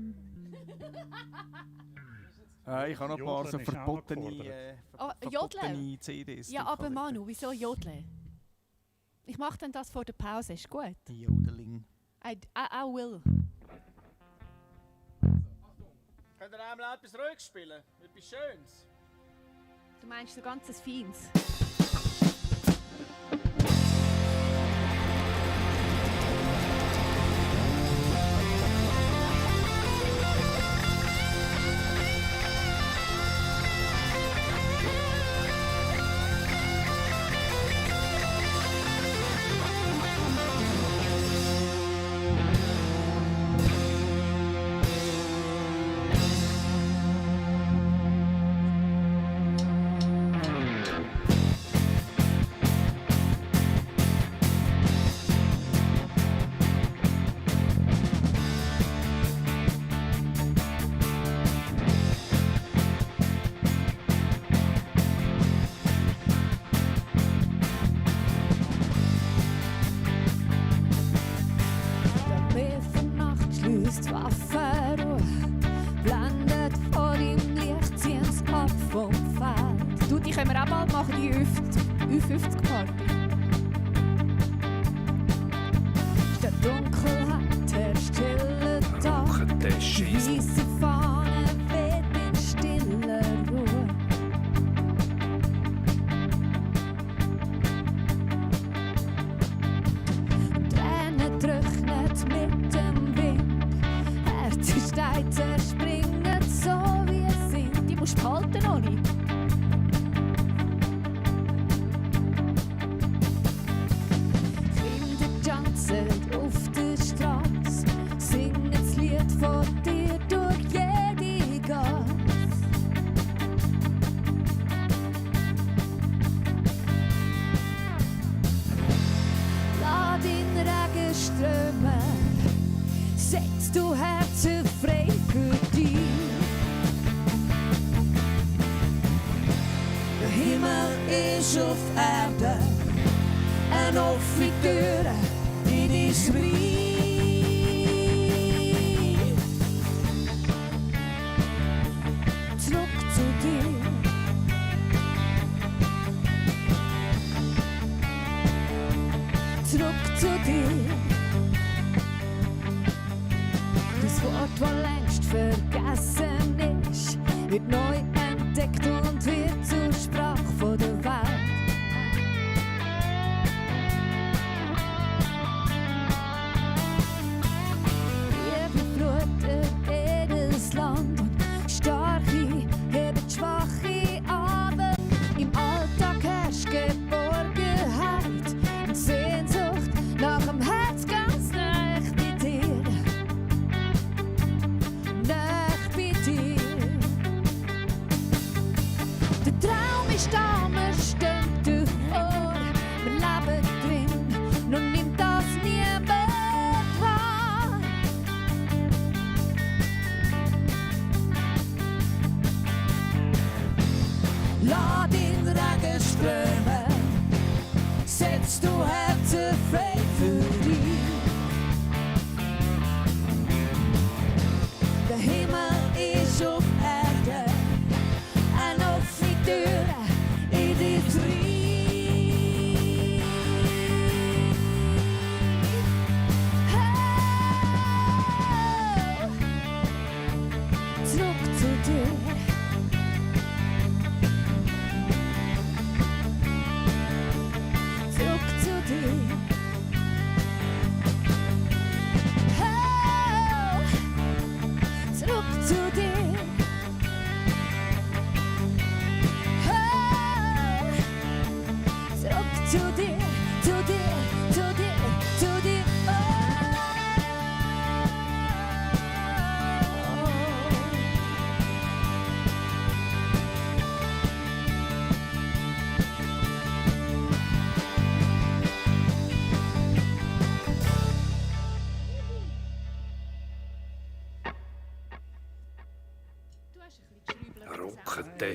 Ich habe noch ein paar so Jodeln ist auch noch verbotene Jodeln? CDs. Ja, aber Manu, wieso jodeln? Ich mache dann das vor der Pause, ist gut. Jodeling. I will. Könnt ihr einmal etwas Ruhiges spielen? Etwas Schönes? Du meinst so ganzes Feins? Die können wir auch bald machen, die U50-Party. Statt Dunkelheit herrscht stille Tag. Weisse Fahne weht in stiller Ruhe. Tränen trocknet mit dem Wind. Herzsteine zerspringen so wie es sind. Die musst du halten, Oli. Auf der Straße singen das Lied von dir durch jede Gasse. Lass den Regen strömen, setz du Herzen frei für dich. Der Himmel ist auf Erde, eine offene Tür. Is Reich. Zurück zu dir. Zurück zu dir. Das Wort, das längst vergessen ist, wird neu entdeckt und wird zur Sprache von der Welt. Land und Starke heben Schwache an. Im Alltag herrscht Geborgenheit und Sehnsucht nach dem Herz ganz nah bei dir. Nah bei dir. Der Traum ist da, wir stehen davor. Wir leben drin, nun nimmt das niemand wahr. Lass den Regen strömen, setz du Herzen frei für dich. Der Himmel ist auf Erde, eine offene Tür in dein Reich. Oh, zurück zu dir.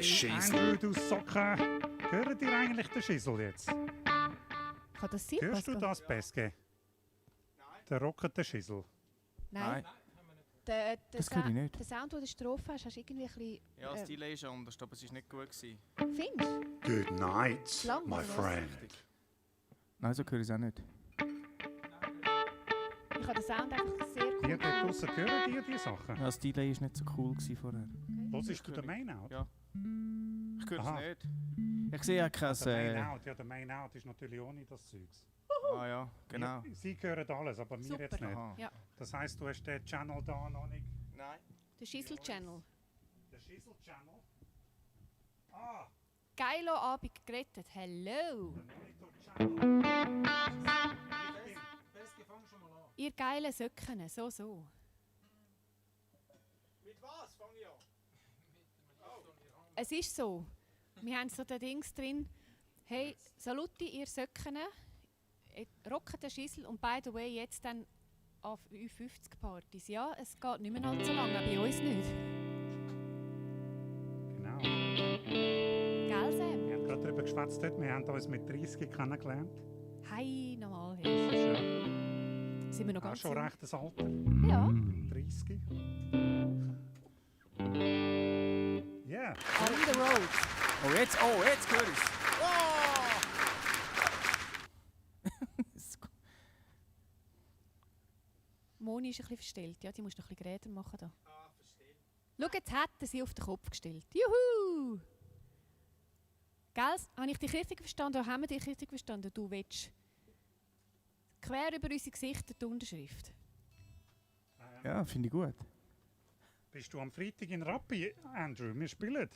Schissel. Andrew, du Socken. Hört ihr eigentlich den Schissel jetzt? Kann das sein, Hörst du Pascal? das, Peske? Der rockende Schissel. Nein. Das höre ich nicht. Der Sound, den du Strophe hast, hast du irgendwie ein bisschen... Ja, das Delay ist anders, aber es war nicht gut gewesen. Findest du? Good night, Lang my oder was? friend. Nein, so höre ich es auch nicht. Ich habe den Sound einfach sehr cool. Hier dort draussen hören die Sachen. Ja, das Delay war nicht so cool gewesen vorher. Hörst du den Main-Out? Ja. Ich höre Aha. es nicht. Ich sehe ja kein... Der Main-Out, ja, der Main-Out ist natürlich ohne das Zeugs. Ah ja, genau. Sie hören alles, aber wir Super. jetzt nicht. Aha. Ja. Das heisst, du hast den Channel da noch nicht. Nein. Der Schissel-Channel. Der Schissel-Channel. Ah, Geilo Abend gerettet. Hello! der Monitor-Channel. Peske, fang schon mal an. Ihr geilen Söcken, so. Mit was fange ich an? Es ist so. Wir haben so den Dings drin. Hey, Saluti, ihr Söcken. Rocket den Schissel und by the way, jetzt dann auf U50-Partys. Ja, es geht nicht mehr allzu lange, bei uns nicht. Genau. Gell, Sam? Wir haben gerade darüber geschwätzt, wir haben uns mit 30 kennengelernt. Hi, nochmal. Das ist Sind wir noch auch ganz schon jung? rechtes Alter. Ja. 30. Yeah. On the road. Oh, jetzt höre ich es. Moni ist ein bisschen verstellt. Ja, die musst du noch ein bisschen Geräte machen. Da. Schau, jetzt hat er sie auf den Kopf gestellt. Juhu! Gell? Habe ich dich richtig verstanden oder haben wir dich richtig verstanden? Du willst quer über unsere Gesichter die Unterschrift. Ja, finde ich gut. Bist du am Freitag in Rappi, Andrew? Wir spielen.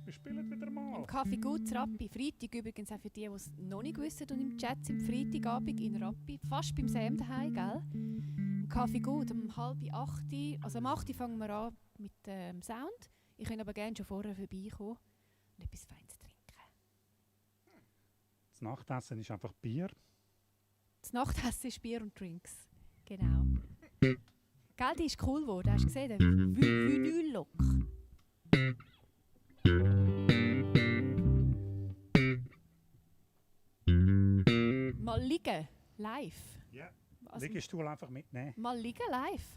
Wir spielen wieder mal. Im Café Gut Rappi. Freitag übrigens auch für die, die es noch nicht wissen und im Chat sind. Freitagabend in Rappi. Fast beim Sam daheim, gell? Im Café Gut um 7:30. Also um 8 Uhr fangen wir an mit dem Sound. Ich könnte aber gerne schon vorher vorbeikommen und etwas Feines trinken. Das Nachtessen ist einfach Bier. Das Nachtessen ist Bier und Drinks. Genau. Gell, die ist cool geworden. Hast du gesehen? Der Vinyl-Look. Mal liegen, live. Ja. Also, Liegestuhl einfach mitnehmen. mal liegen, live.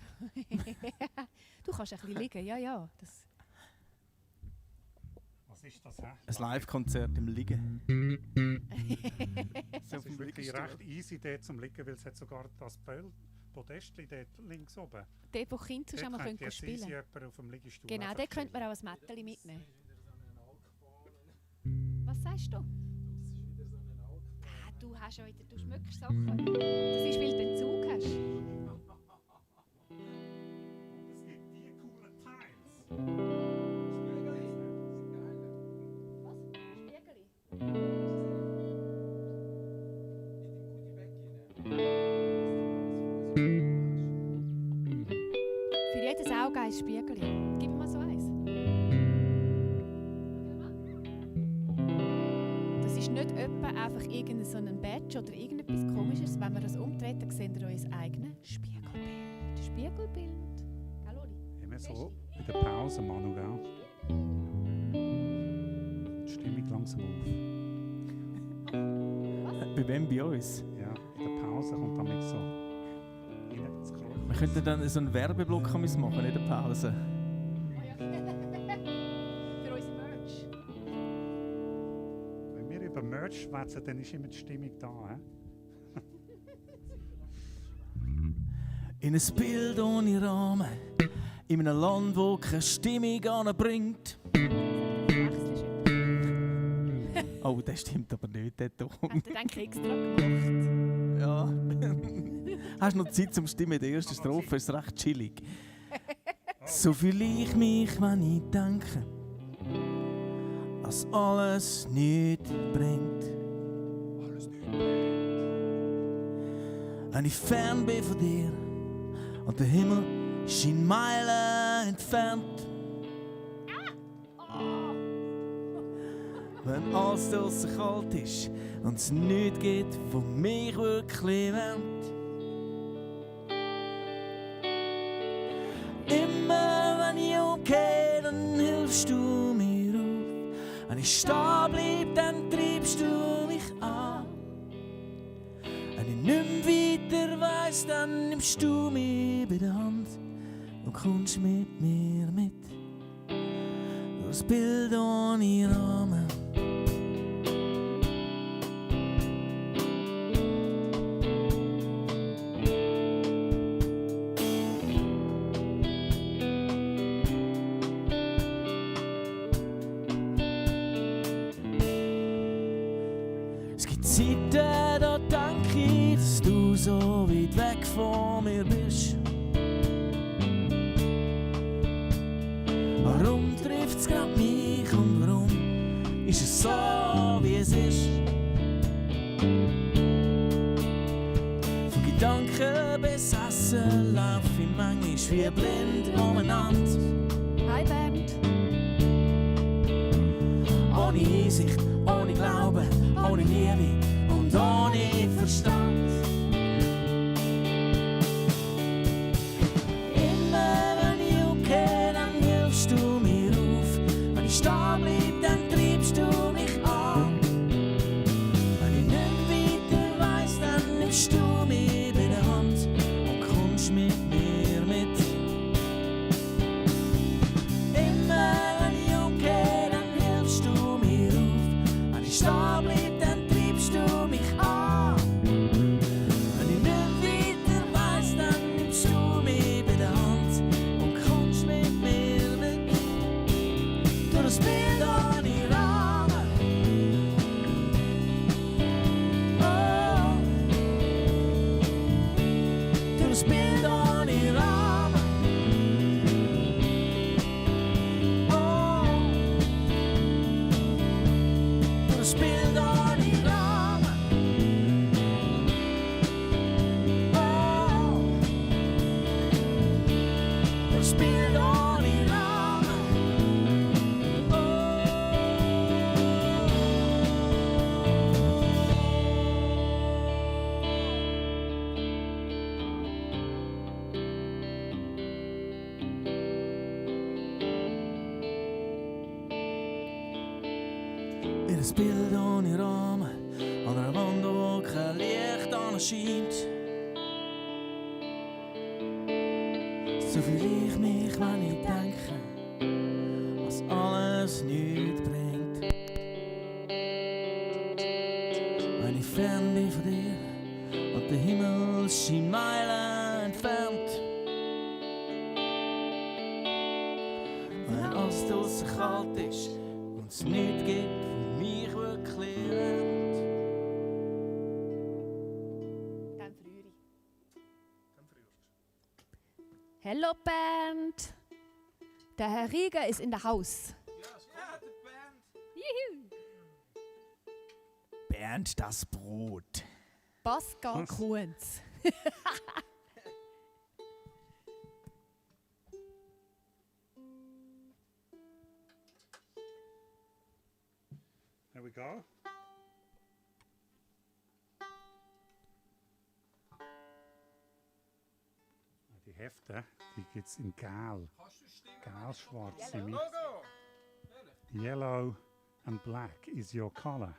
Du kannst ein bisschen liegen, ja. Das. Was ist das, hä? Ein Live-Konzert im Liegen. Das ist wirklich recht easy dort zum Liegen, weil es hat sogar das Podestli dort links oben. Dort, wo Kinder zusammen Dort können könnte jetzt easy spielen. jemand auf dem Liegestuhl Genau, einfach dort könnte man chillen. auch ein Mätteli mitnehmen. Das ist wieder so ein Alk. Was sagst du? Das ist wieder so ein Alk. Du hast ja wieder, du schmückst Sachen. Das ist, weil du den Zug hast. Es gibt die coolen Tiles. Spiegelei sind geiler. Was? Spiegeli? Mit dem Goodie-Bag Für jedes Auge ein Spiegeli. Gib mir mal so eins. Das ist nicht etwa einfach irgendein so ein Badge oder irgendetwas Komisches. Wenn wir das umdreht, dann seht ihr euer eigenes Spiegelbild. Spiegelbild. Gell, Oli? Immer so in der Pause, Manu, gell? Die Stimmung langsam auf. Bei wem? Bei uns? Ja, in der Pause kommt damit so rein ins Kreuz. Wir könnten dann so einen Werbeblock machen in der Pause. Oh ja. Für unser Merch. Wenn wir über Merch schwätzen, dann ist immer die Stimmung da. He? In ein Bild ohne Rahmen, in einem Land, wo keine Stimmung anbringt. Wechselst etwas. Oh, das stimmt aber nicht, der Ton. Hat er denke ich extra gemacht. Ja. Hast du noch Zeit zum Stimmen? Die erste Strophe ist recht chillig. So fühle ich mich, wenn ich denke, dass alles nichts bringt. Wenn ich fern bin von dir und der Himmel schien Meilen entfernt. Wenn alles draussen kalt ist und es nichts gibt, was mich wirklich wärmt. Immer wenn ich umgehe, dann hilfst du Wenn ich stehen bleib, dann treibst du mich an. Wenn ich nicht mehr weiter weiss, dann nimmst du mich bei der Hand und kommst mit mir mit. Durchs Bild ohne Rahmen. Es gibt Zeiten, da denke ich, dass du so weit weg von mir bist. Warum trifft es gerade mich und warum ist es so, wie es ist? Von Gedanken besessen lauf ich manchmal wie blind umeinander. Hi Bernd. Ohne Einsicht, ohne Glauben, ohne Liebe und ohne Verstand. Immer wenn ich umkehre, dann hilfst du mir auf. Wenn ich stehen bleib, dann treibst du mich an. Wenn ich nicht weiter weiss, dann nimmst du mich bei der Hand und kommst mit mir mit. Immer wenn ich umkehre, dann hilfst du mir auf. Wenn ich stehen bleib, dann treibst du mich an. Wenn ich nicht weiter weiss, dann nimmst du mich bei der Hand und kommst mit mir mit. Durch das Bild ohne Rahmen. Oh. Durch das Bild ohne Rahmen. Oh. Durch das Bild ohne Rahmen. Oh. Durch das Bild ohne Rahmen. In ein Bild ohne Rahmen, an einer Wand, wo kein Licht anscheint. So fühle ich mich, wenn ich denke, was alles nichts bringt. Wenn ich fern bin von dir und der Himmel scheint Meilen entfernt. Wenn alles draussen kalt ist und es nichts gibt, was mich wirklich wärmt. Dann früher. Hello Bernd. Der Herr Rieger ist in der Haus. Juhu. Bernd, das Brot. Pascal Kunz. There we go. Die Hefte, die gibt es in Gel. Kannst du stimmen? Gel-schwarze mit. Logo! Ehrlich? Yellow and black is your color.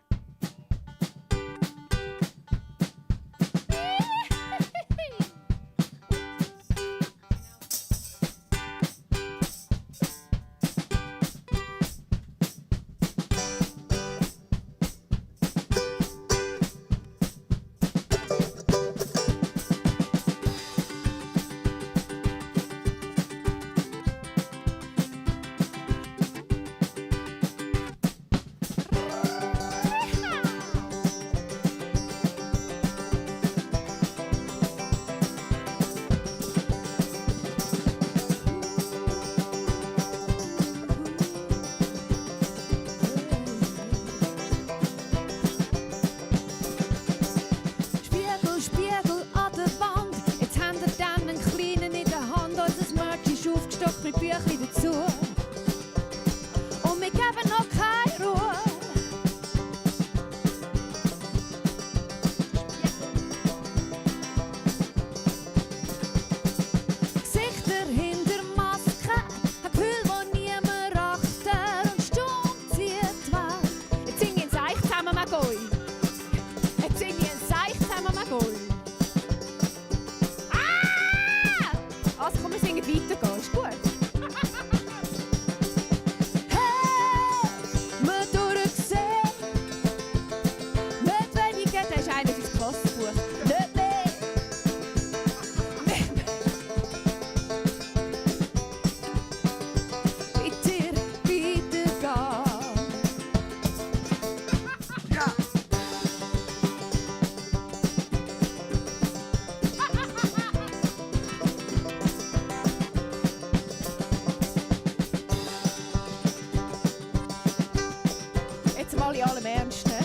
jetzt mal in allem Ernst. Ne?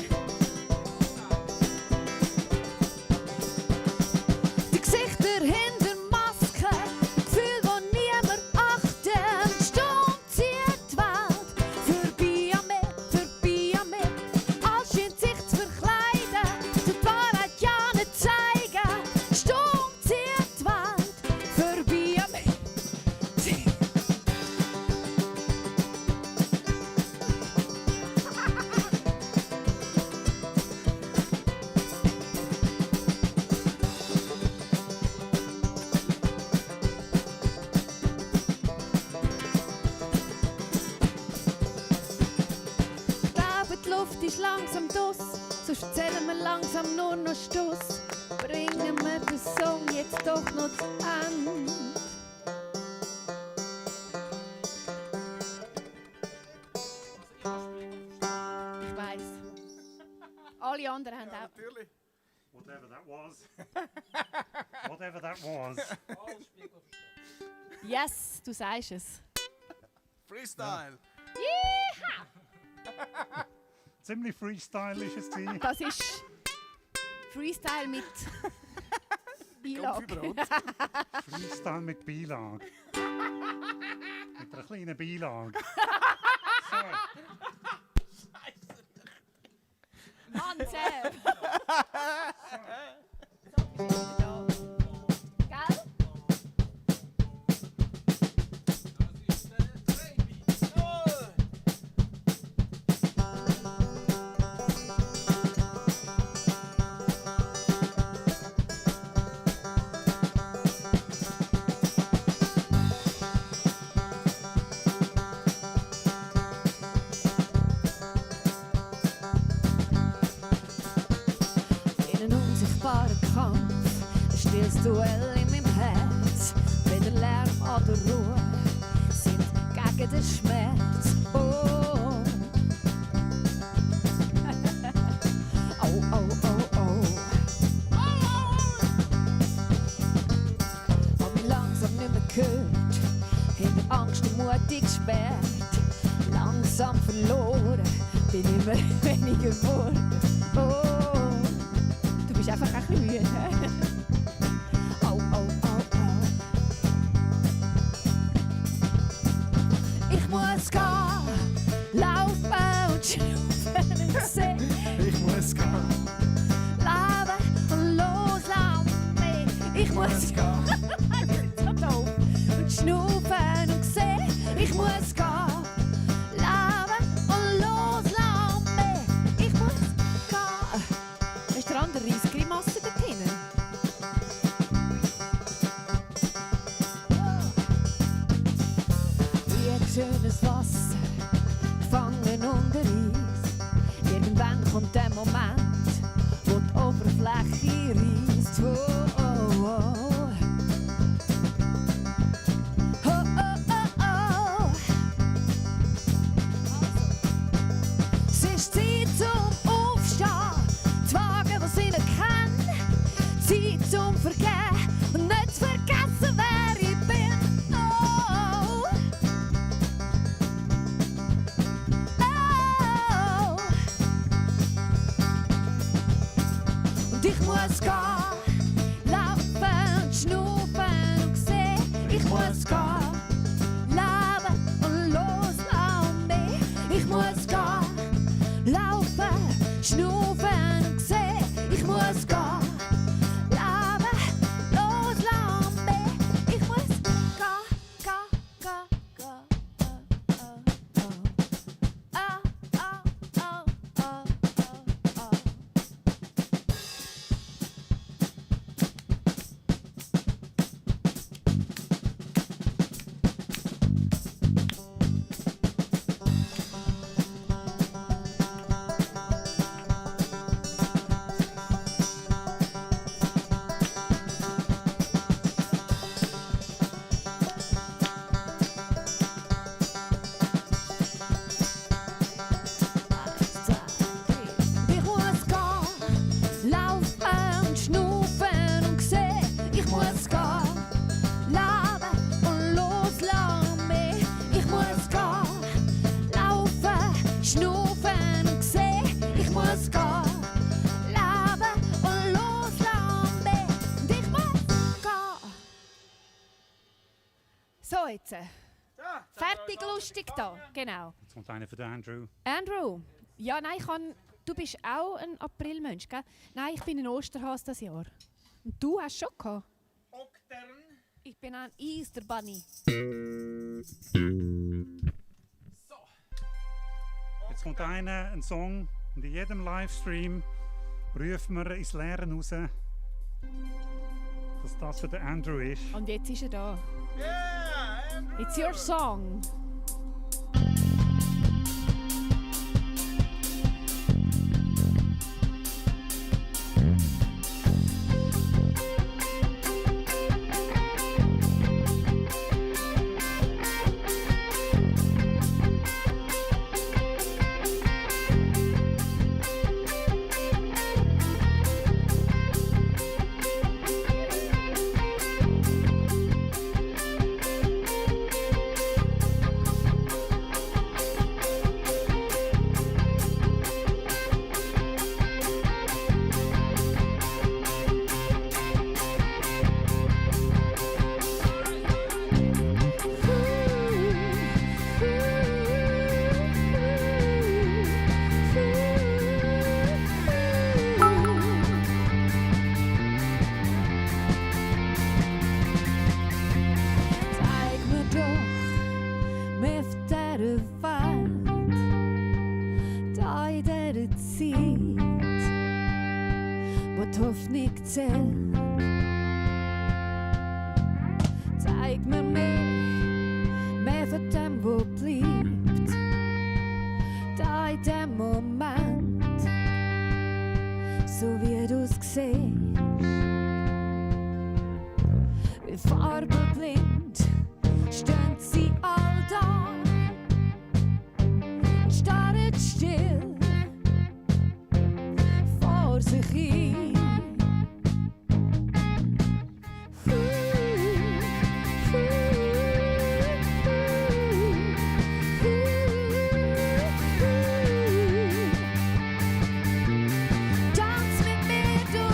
Die Gesichter hinter Masken, Gefühle, die niemand achtet. Die Stunde zieht die Welt vorbei an mir, alles scheint sich zu verkleiden, die Wahrheit ja nicht zeigen. Die Stunde zieht die Welt vorbei an mir. Die Luft ist langsam dus, so erzählen wir langsam nur noch Stuss. Bringen wir den Song jetzt doch noch zu Ende. Ich weiss. Alle anderen haben auch. Natürlich. Whatever that was. Whatever that was. Yes, du sagst es. Freestyle. Ziemlich freestyle ist es gewesen. Das ist Freestyle mit Beilage. Freestyle mit Beilage. Mit einer kleinen Beilage. So. Mann, Sam! Gell? In een onzichtbare Kampf, ein stilles Duell in meinem Herz. Weder Lärm oder Ruhe sind gegen den Schmerz. Oh, oh, oh, oh, oh. Hab mich langsam nicht mehr gehört, hinter Angst und mutig gesperrt. Langsam verloren, bin immer weniger geworden. Oh, du bist einfach ein bisschen müde. Oh, oh, oh, oh. Ich muss gehen, laufen und schnaufen und sehen. Ich muss gehen. Leben und loslassen mich. Ich muss gehen. Das ist so doof. Und schnaufen und sehen. Ich muss gehen. Leben und loslassen mich. Ich muss gehen. Ist der andere Reissgrimasse dort hinten? Wie ein schönes Wasser, gefangen unter Eis. Irgendwann kommt der Moment, wo die Oberfläche reißt. Oh, oh, oh. Oh, oh, oh, oh. Es ist Zeit zum Aufstehen, zu wagen, was ich nicht kenne. Zeit zum Vergehen und nicht zu vergessen, wer ich bin. Oh, oh. Und ich muss gehen, laufen und schnaufen und sehen. Ich muss gehen, leben und loslassen mich. Ich muss gehen, laufen, schnaufen und sehen. Ich muss gehen, leben, loslassen mich. Ich muss gehen, gehen, gehen, gehen. Oh, oh, oh, oh, oh, oh. muss gehen. Leben und loslassen mehr. Und ich muss gehen. So, jetzt. Fertig, lustig da. Genau. Jetzt kommt einer für den Andrew. Andrew, ja, nein, du bist auch ein Aprilmensch, gell? Nein, ich bin ein Osterhase dieses Jahr. Und du hast schon gehabt? Oktern. Ich bin ein Easter Bunny. So. Jetzt kommt ein Song und in jedem Livestream rufen wir ins Leere raus, dass das für den Andrew ist. Und jetzt ist er da. Yeah, Andrew. It's your song. Hoffnung zählt. Zeig mir mehr von dem, wo bleibt. Da in dem Moment, so wie du's siehst. Wie farbenblind stehen sie all da, starren still vor sich hin. Tanz mit mir, du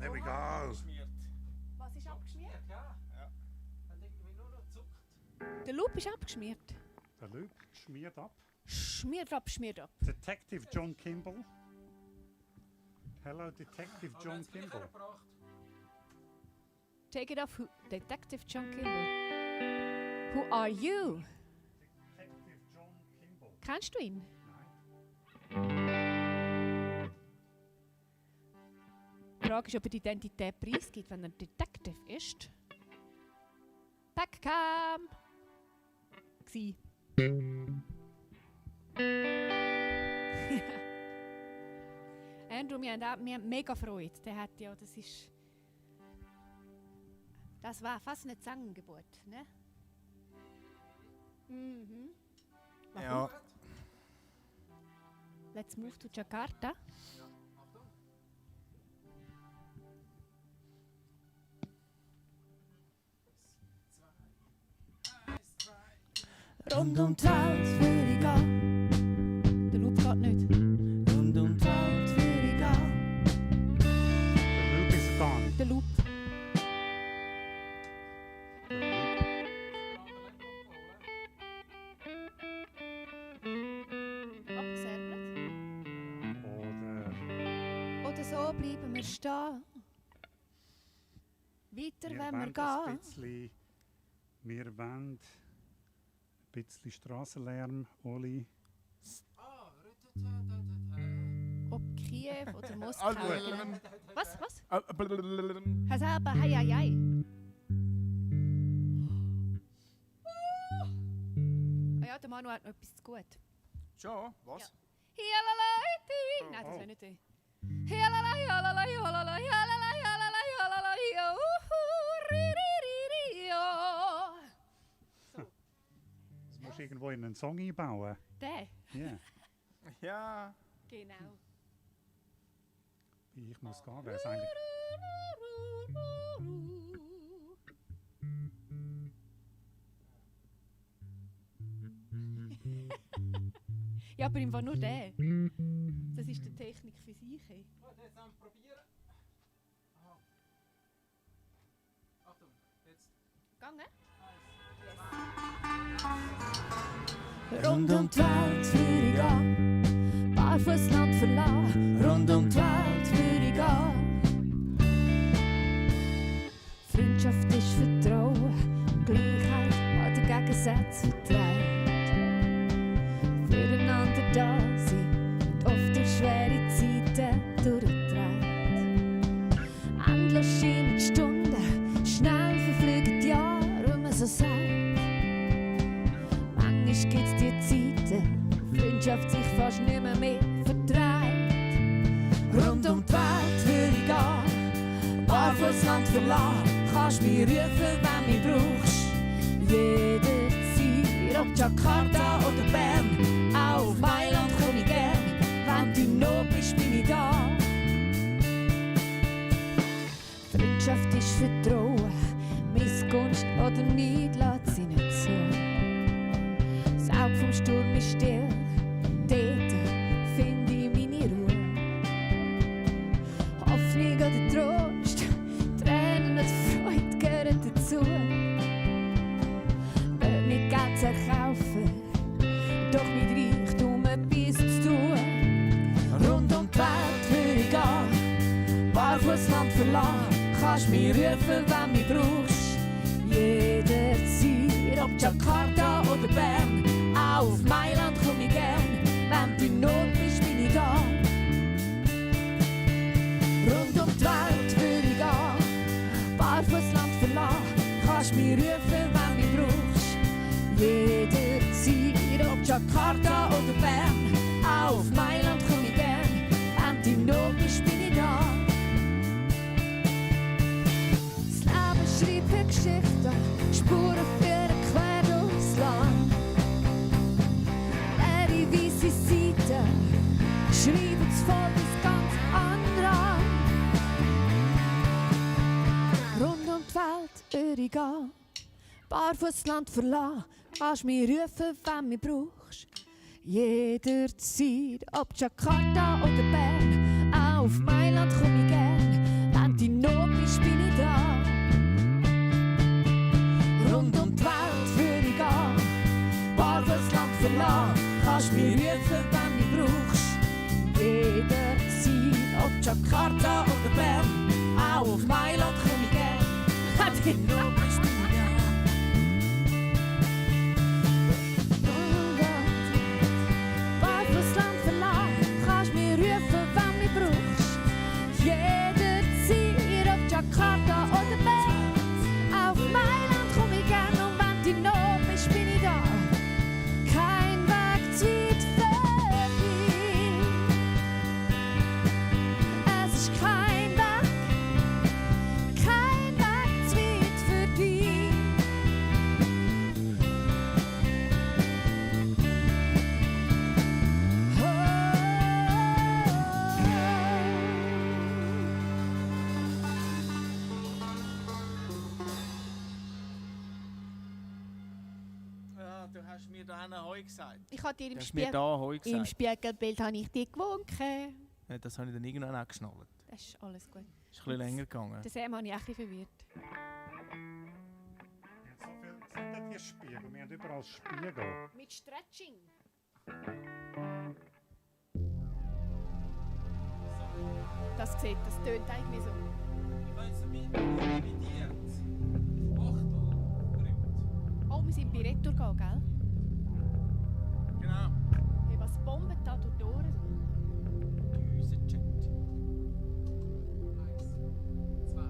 There we go. Abgeschmiert. Was ist abgeschmiert? Ja. Hat irgendwie nur noch gezuckt. Der Loop ist abgeschmiert. Der Loop schmiert ab. Schmiert ab, schmiert ab. Detective John Kimball. Hello, Detective Aber John wenn's gleich Kimball. hergebracht. Take it off, Detective John Kimball. Who are you? Detective John Kimball. Kennst du ihn? Nein. Die Frage ist, ob er die Identität preisgibt, wenn er Detective ist. Backcam! Gsi. Andrew, wir haben mega Freude. Der hat ja, das war fast ein Zangengeburt, ne? Mhm. Ja. Let's move to Jakarta. Rund um die Welt will ich gehen. Der Loop geht nicht. Rund um die Welt will ich gehen. Der Loop is gone. Der Loop. Abgesäbelt. Oder so bleiben wir stehen. Weiter, wenn wir wollen gehen. ein bisschen, wir wollen ein bisschen Strassenlärm, Oli. Ob Kiew oder Moskau. Also, Was? Was? blablabla. Hast aber hei, hei, hei. Ah ja, der Manu hat noch etwas zu gut. Schon? Was? Hialalai, nein, das wäre nicht der. Hialalai, hialalai, hialalai, hialalai, hialalai, hialalai, hialalai, Das musst du irgendwo in einen Song einbauen. Der, Ja. Ja. genau. Ich muss gehen, wäre es eigentlich. Ja, aber ihm war nur der. Das ist die Technik für sich. Hey. Gut, jetzt haben wir probieren. Aha. Achtung, jetzt. Gegangen? Rund um die Welt will ich gehen. Barfußland verlassen. Rund um die Welt will ich gehen. Freundschaft ist Vertrauen. Gleichheit an den Gegensätzen vertreibt. Füreinander da sein und oft durch schwere Zeiten durchtreibt. Endlos scheinen die Stunden, schnell verfliegen die Jahre, wie man so sagt. Manchmal gibt's die Zeiten, wo Freundschaft sich fast nicht mehr vertreibt. Rund um die Welt will ich gehen, Barfußland verlassen. Kannst mich rufen, wenn du mich brauchst. Jederzeit, ob Jakarta oder Bern, auch auf Mailand komm ich gern. Wenn du in Not bist, bin ich da. Freundschaft ist Vertrauen, Missgunst oder Neid lässt sie nicht zu. Das Auge vom Sturm ist still, dort finde ich meine Ruhe. Hoffnung oder Trost, Tränen und Freude gehören dazu. Nicht mit Geld zu erkaufen, doch mit Reichtum etwas zu tun. Rund um die Welt will ich gehen, Barfußland verlassen. Kannst mich rufen, wenn du mich brauchst. Jederzeit, ob Jakarta oder Bern, auch auf Mailand komm ich gern. Wenn du in Not bist, bin ich da. Rund um die Welt will ich gehen, Barfußland verlassen. Kannst mich rufen, wenn du mich brauchst. Jederzeit, ob Jakarta oder Bern, auch auf Mailand komm ich gern. Wenn du in Not bist, bin ich da. Das Leben schreibt Geschichten, Spuren führen quer durchs Land. Leere weisse Seiten schreiben das Volk ins ganz andere. Rund um die Welt würde ich gehen, Barfußland verlassen. Kannst mich rufen, wenn du mich brauchst. Jederzeit, ob Jakarta oder Bern, auch auf Mailand komm ich gern. Wenn du in bist, bin ich da. Rund um die Welt für ich gehen, bald das Land verlassen. Kannst mich rufen, wenn du brauchst. Jederzeit, ob Jakarta oder Bern, auch auf Mailand komm ich gern. Wenn du noch bist, bin ich da. Bald das Land verlassen, kannst mich rufen, wenn du brauchst. Jederzeit, ob Jakarta oder Bern, auf Mailand komm ich gern. Und wenn du noch bist, bin ich da. Kein Weg zu weit für dich. Es ist kein Weg zu weit für dich. Ja, du hast mir da Heu gesagt. Ich habe dir Du hast mir da Heu im gesagt. Spiegelbild habe ich dich gewunken. Ja, das habe ich dann irgendwann auch geschnallt. Das ist alles gut. Ist ein bisschen länger gegangen. Der Sam habe ich auch ein bisschen verwirrt. So viel sind denn die Spiegel? Wir haben überall Spiegel. Mit Stretching. Das tönt eigentlich so. Ich habe jetzt mit revidiert. Achtel, berühmt. Oh, wir sind bei Retour gegangen, gell? Genau. Hey, was bombt da durch die Ohren? Düsenjet. 1, 2,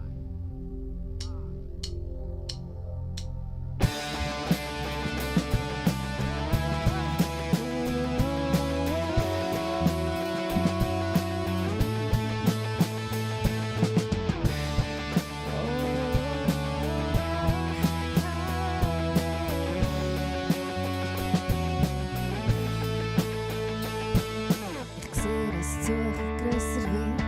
Ich sehe, dass die Suche grösser wird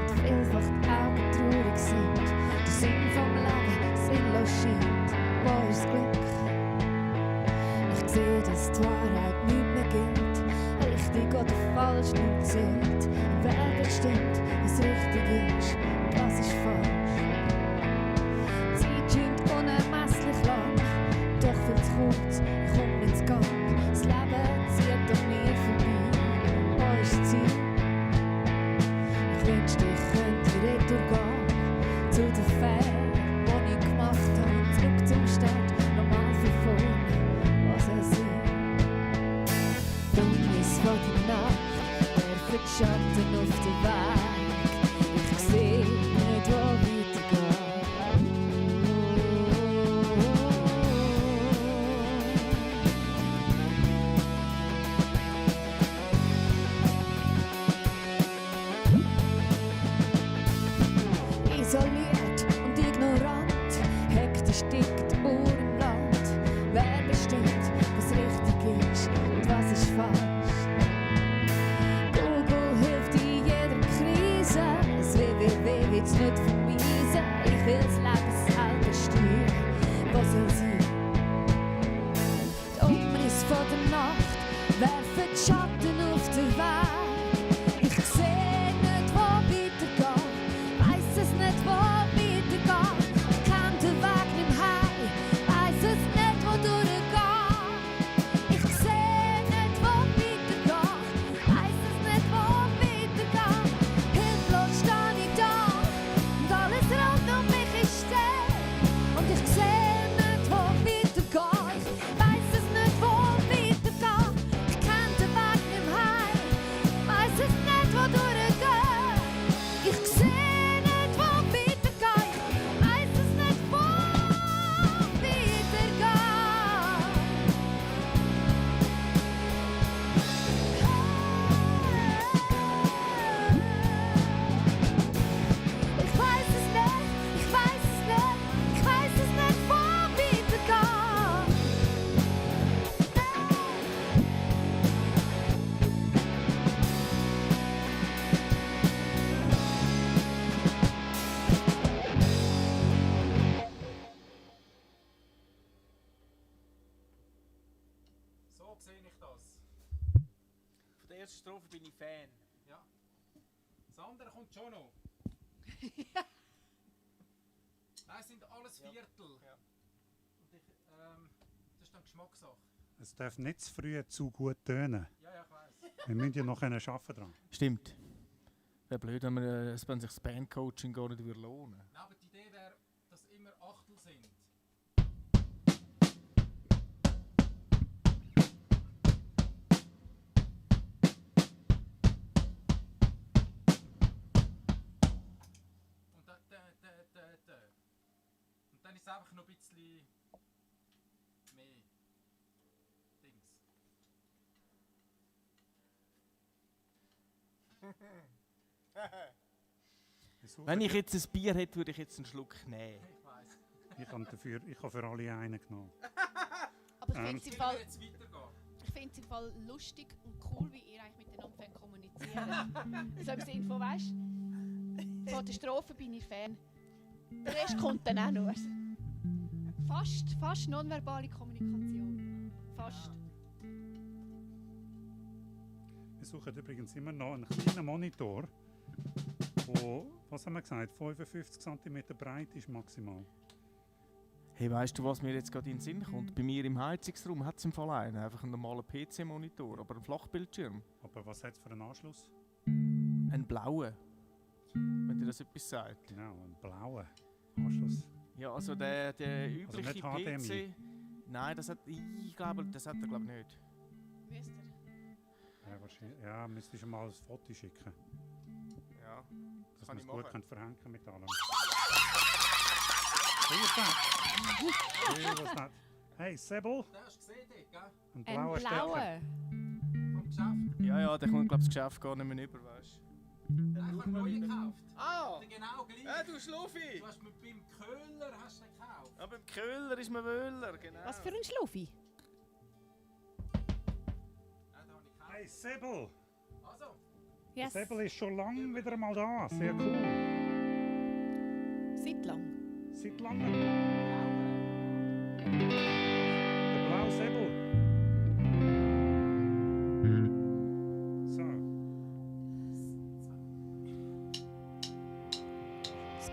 und vielfach die Augen traurig sind. Der Sinn vom Leben sinnlos scheint. Wo ist das Glück? Ich sehe, dass die Wahrheit nicht mehr gilt. Richtig oder falsch nicht zählt. Wer bestimmt, was richtig ist und was ist falsch? Die Zeit scheint unermesslich lang, doch viel zu kurz. Ich komm nicht zu Gang. Das Leben zieht an mir vorbei. Wo ist das Ziel? Ich wünschte, ich könnte retour gehen zu den Fehlern, die ich gemacht habe. Zurück zum Start, nochmal von vorne, was es ist. Dunkel von der Nacht, werfen die Schatten auf den Weg. Ich sehe nicht, wo weitergeht. Isoliert und ignorant, hektisch tickt die Uhr im Land. Wer bestimmt, was richtig ist und was ist falsch? Google hilft in jeder Krise, das www wird's nicht vermiesen. Ich will das Leben selber steuern, was soll sein? Die Umriss von der Nacht werfen die Schatten auf den Weg. Ich sehe nicht, wo weitergeht. Weiss es nicht, wo weitergeht. Ich kenn den Weg nicht heim. Weiss es nicht, wo durchgeht. Ich seh nicht, wo weitergeht. Weiss es nicht, wo weitergeht. Hilflos steh ich da und alles rund um mich ist still. Und ich seh nicht, wo weitergeht. Weiss es nicht, wo weitergeht. Ich kenn den Weg nicht heim. Weiss es nicht, wo durchgeht. Ich seh nicht, wo weitergeht. Weiss es nicht, wo weitergeht. Ich weiß es nicht, ich weiß es nicht, ich weiß es nicht, wo weitergeht. So sehe ich das. Von der ersten Strophe bin ich Fan. Ja. Das andere kommt schon noch. sind alles Viertel. Ja. Und ich, das ist dann Geschmackssache. Es darf nicht zu früh zu gut tönen. Ja, ich weiss. Wir müssen ja noch arbeiten dran. Stimmt. Wäre blöd, wenn sich das Bandcoaching gar nicht lohnen würde. Nein, aber die Idee wäre, dass immer Achtel sind. Und dann, Und dann ist es einfach noch ein bisschen mehr Dings. Wenn ich jetzt ein Bier hätte, würde ich jetzt einen Schluck nehmen. Ich weiss. Ich habe für alle einen genommen. Aber ich finde es im Fall, Jetzt weitergehen. im Fall lustig und cool, wie ihr eigentlich miteinander kommunizieren. So im Sinne von, weißt du, von der Strophe bin ich Fan. Der Rest kommt dann auch nur. Fast nonverbale Kommunikation. Fast. Wir suchen übrigens immer noch einen kleinen Monitor, der, was haben wir gesagt, 55 cm breit ist maximal. Hey, weißt du, was mir jetzt gerade in den Sinn kommt? Bei mir im Heizungsraum hat es im Fall einen, einfach einen normalen PC-Monitor, aber einen Flachbildschirm. Aber was hat es für einen Anschluss? Einen blauen, wenn dir das etwas sagt. Genau, einen blauen Anschluss. Ja, also der übliche nicht HDMI? PC... Nein, ich glaube, das hat er glaube nicht. Müsst ihr? Ja, wahrscheinlich. Ja, müsstest du mal ein Foto schicken, Ja, dass kann wir es ich gut machen. verhängen mit allem. Hey, was nicht? Hey, Sebel, Den hast du gesehen, dort, gell? ein Ein blauer Stecker. blauer. Vom Geschäft. Ja, der kommt glaube ich das Geschäft gar nicht mehr rüber, weißt du. Ich habe einen neuen gekauft. Ah! Der genau gleich. Du Schluffi! Du hast mir beim Köhler hast du den gekauft. Ja, beim Köhler ist man Wöhler, genau. Was für ein Schluffi? Ja, den habe ich gekauft. Hey, Sebel, Also, der Yes. Sebel ist schon lange wieder mal da. Sehr cool. Seit lang. Seit langem. Der blaue Sebel. So.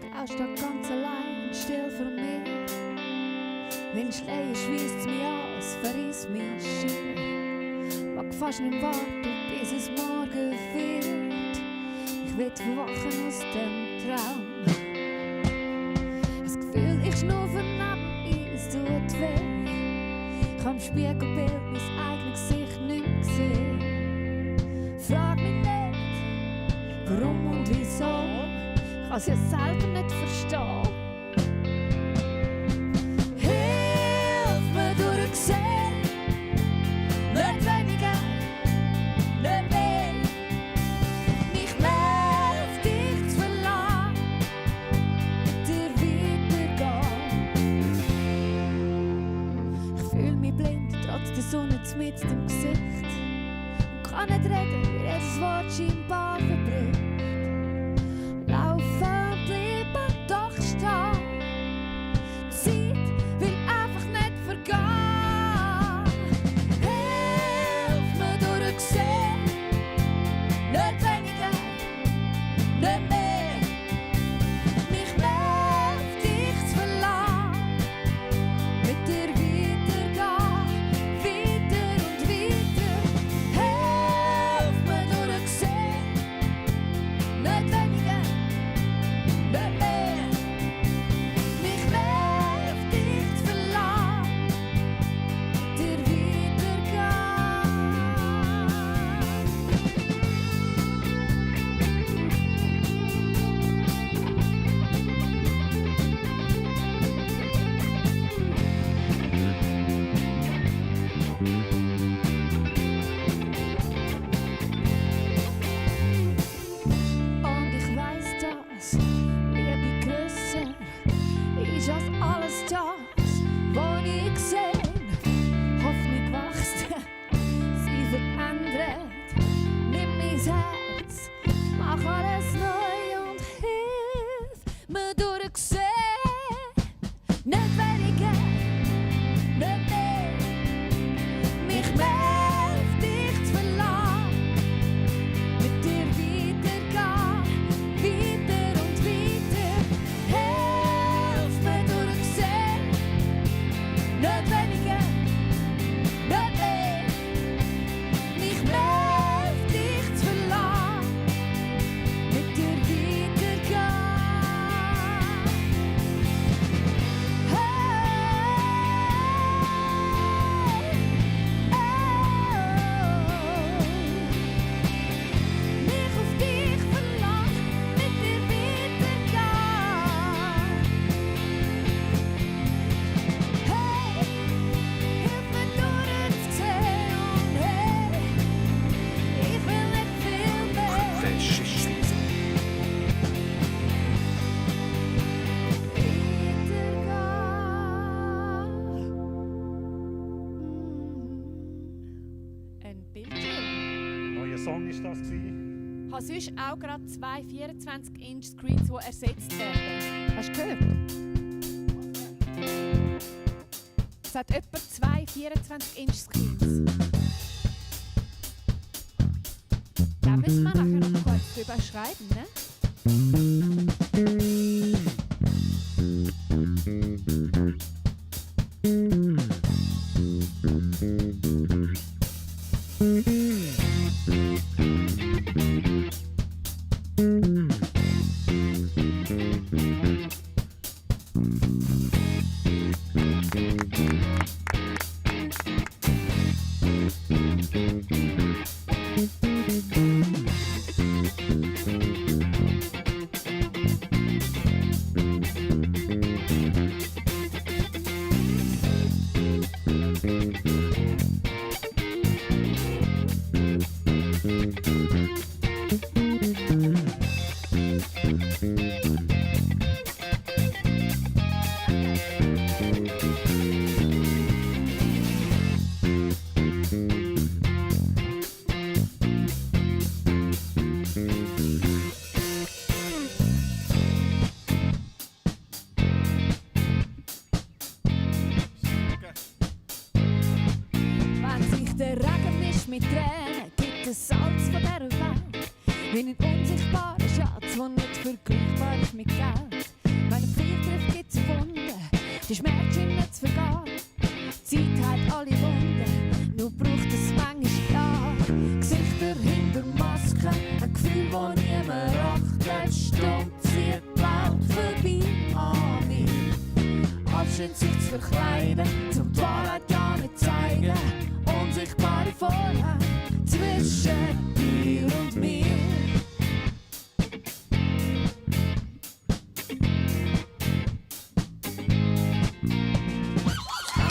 Klaus steht ganz allein und still vor mir. Wenn Schleie schweißt mich an, es verriss mich schier. Mag fast nicht warten, bis es morgen wird. Ich will verwachen aus dem Traum. Das Gefühl, ich schnaufe neben mir, es tut weh. Ich hab im Spiegelbild mein eigenes Gesicht nicht mehr gesehen. Frag mich nicht, warum und wieso. Ich kann's ja selber nicht verstehen. Hilf mir durchsehen, nicht weniger, nicht mehr. Mich nervt, dich zu verlassen, mit dir weitergehen. Ich fühl mich blind, trotz der Sonne mitten im Gesicht. Und kann nicht reden, wie jedes Wort scheinbar verbricht. Laufen, bleiben, doch stehen. Die Zeit will einfach nicht vergehen. Hilf mir durchsehen, nicht weniger, nicht mehr. Mich nervt, dich zu verlassen, mit dir weitergehen, weiter und weiter. Hilf mir durchsehen, nicht weniger, nicht mehr. Mich nervt, dich zu verlassen, mit dir weitergehen. Und ich weiß das, Liebe grösser ist als alles das, was ich sehe. Hoffnung wächst, sie verändert, nimm mein Herz, mach alles neu und hilf mir durchsehen. Nicht weniger, nicht mehr. Mich nervt, dich zu verlassen, mit dir weitergehen, weiter und weiter. Hilf mir Song war das? Ich habe sonst auch gerade 2 24-Inch-Screens, die ersetzt werden. Hast du gehört? Es hat etwa 2 24-Inch-Screens. Da müssen wir nachher noch kurz drüber schreiben, ne? Mit Tränen gibt es Salz von dieser Welt. Wie ein unsichtbarer Schatz, der nicht vergleichbar ist mit Geld. Wenn ein Pfeil trifft, gibt es Wunden, die Schmerzen nicht zu vergehen. Die Zeit heilt alle Wunden, nur braucht es manchmal ja. Gesichter hinter Masken, ein Gefühl, das niemand achtet. Stumm zieht die Welt vorbei an mir. Anscheinend sich zu verkleiden, zum die Wahrheit ja nicht zeigen. Unsichtbare Vorhänge zwischen dir und mir.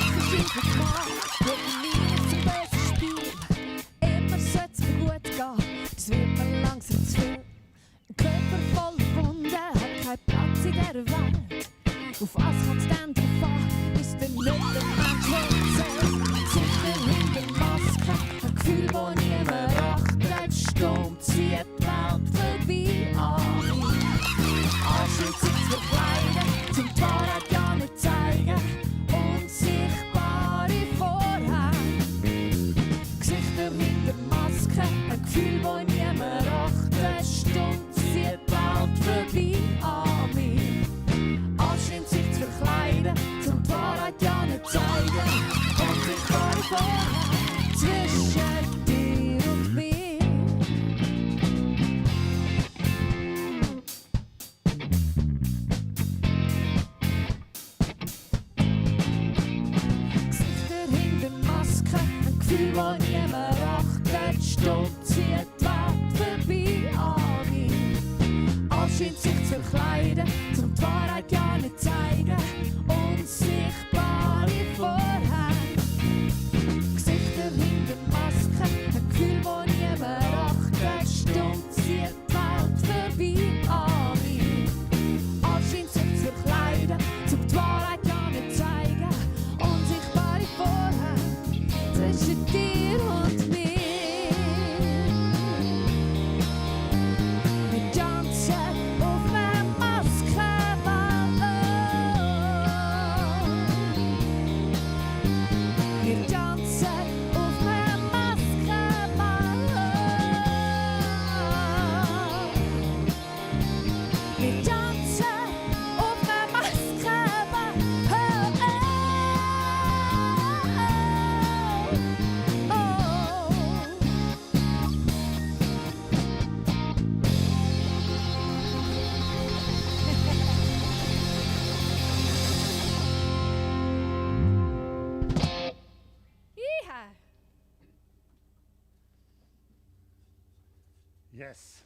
Verschiedene Mal wird nie zum bösen Spiel. Immer sollte es mir gut gehen, das wird mir langsam zu viel. Ein Körper voller Wunden hat keinen Platz in dieser Welt. Auf was kommt es denn drauf an, ist denn nicht der Mensch, der zählt? Ein Gefühl, das niemand achtet, stumm zieht die Welt vorbei an mir. Anscheinend sich zu verkleiden, zum die Wahrheit ja nicht zeigen. Unsichtbare Vorhänge, Gesichter hinter Masken. Ein Gefühl, das niemand achtet, stumm zieht die Welt vorbei an mir. Anscheinend sich zu verkleiden, zum die Wahrheit ja nicht zeigen. Unsichtbare Vorhänge zwischen dir und mir. Gesichter hinter Masken, ein Gefühl, das niemand achtet. Stumm zieht die Welt vorbei an mir. Anscheinend sich zu verkleiden, zum die Wahrheit ja nicht zeigen. Unsichtbare Vorhänge, Gesichter hinter Masken, ein Gefühl, das niemand achtet. Stumm zieht die Welt vorbei an mir. Anscheinend sich zu verkleiden, zum die Wahrheit ja nicht zeigen. Unsichtbare Vorhänge zwischen dir und mir. Wir tanzen auf einer Maskenball. Wir tanzen auf einer Maskenball. Wir tanzen auf einer Maskenball. Iha. Yes.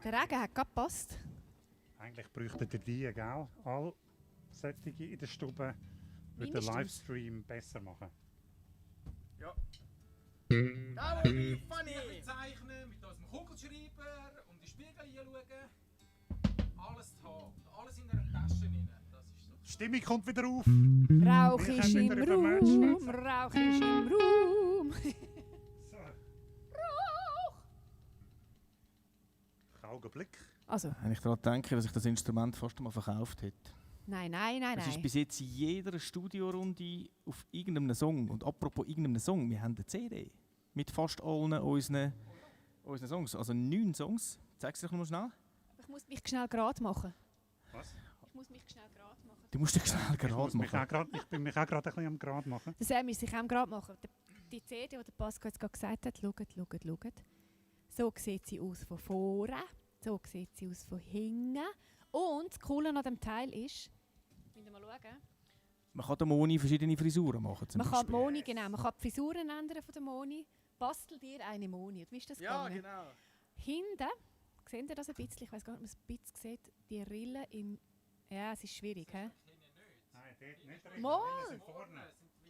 Der Regen hat gerade gepasst. Eigentlich bräuchten ihr die, gell? All solche in der Stube würde den Mindestens. Livestream besser machen. Ja. Das wäre funny! Wir zeichnen mit unserem Kugelschreiber und die Spiegel anschauen. Alles zu haben. Alles in einer Tasche rein. Das ist so Stimmung kommt wieder auf. Rauch Wir ist können im wieder über Merch Raum, schwätzen. Rauch ist im Raum. So. Augenblick. Also, Wenn ich daran denke, dass ich das Instrument fast mal verkauft hätte. nein. Es ist bis jetzt in jeder Studiorunde auf irgendeinem Song. Und apropos irgendeinem Song, wir haben eine CD mit fast allen unseren Songs. Also 9 Songs. Zeig es dir mal schnell. Ich muss mich schnell gerade machen. Was? Ich muss mich schnell gerade machen. Du musst dich schnell Ich gerade machen. Ich bin mich auch gerade ein bisschen am Grad machen. Das haben wir sich auch gerade machen. Die CD, die der Pascal jetzt gerade gesagt hat, schaut. So sieht sie aus von vorne, so sieht sie aus von hinten. Und das Coole an dem Teil ist, wenn wir mal schauen, Man kann der Moni verschiedene Frisuren machen. Zum man kann die Beispiel. Moni, genau, man kann die Frisuren ändern von der Moni. Bastel dir eine Moni. Und wie ist das gegangen? genau. Hinten, seht ihr das ein bisschen? Ich weiß gar nicht, ob man es ein bisschen sieht. Die Rille im... Ja, es ist schwierig, hä? Nein, dort nicht drin. Mal. Die sind vorne.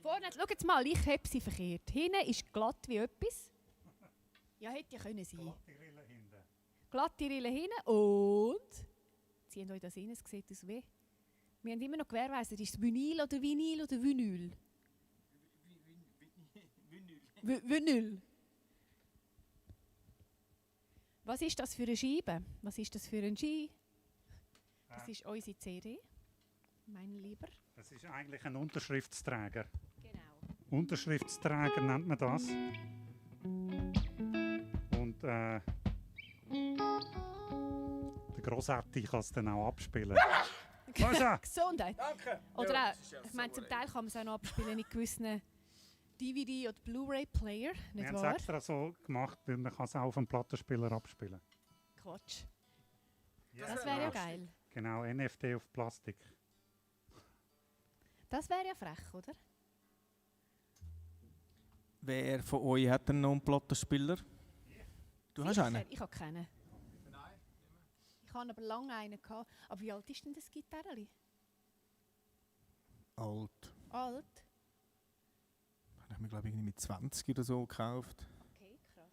Vorne, schau jetzt mal, ich habe sie verkehrt. Hinten ist glatt wie etwas. Ja, hätte ja können sein. Glatte Rille hinten. Glatte Rille hinten und... Zieht euch das rein, es sieht aus wie... Wir haben immer noch gewährleistet, ist es Vinyl oder Vinyl oder Vinyl? Vinyl. Was ist das für eine Scheibe? Was ist das für ein Ski? Das ist unsere CD, mein Lieber. Das ist eigentlich ein Unterschriftsträger. Genau. Unterschriftsträger nennt man das. Und der Grossartig kann es dann auch abspielen. Was? Gesundheit. Danke. Oder Ja, auch, das ist ja ich meine, so zum Teil kann man es auch noch abspielen in gewissen DVD- oder Blu-ray-Player, Wir nicht haben es wahr? extra so gemacht, weil man es auch auf dem Plattenspieler abspielen Quatsch. kann. Das wäre ja geil. Genau, NFT auf Plastik. Das wäre ja frech, oder? Wer von euch hat denn noch einen Plattenspieler? Du hast einen? Ich habe keinen. Ich habe aber lange einen gehabt. Aber wie alt ist denn das Gitarreli? Alt. Alt? Habe ich mir, glaube ich, irgendwie mit 20 oder so gekauft. Okay, krass.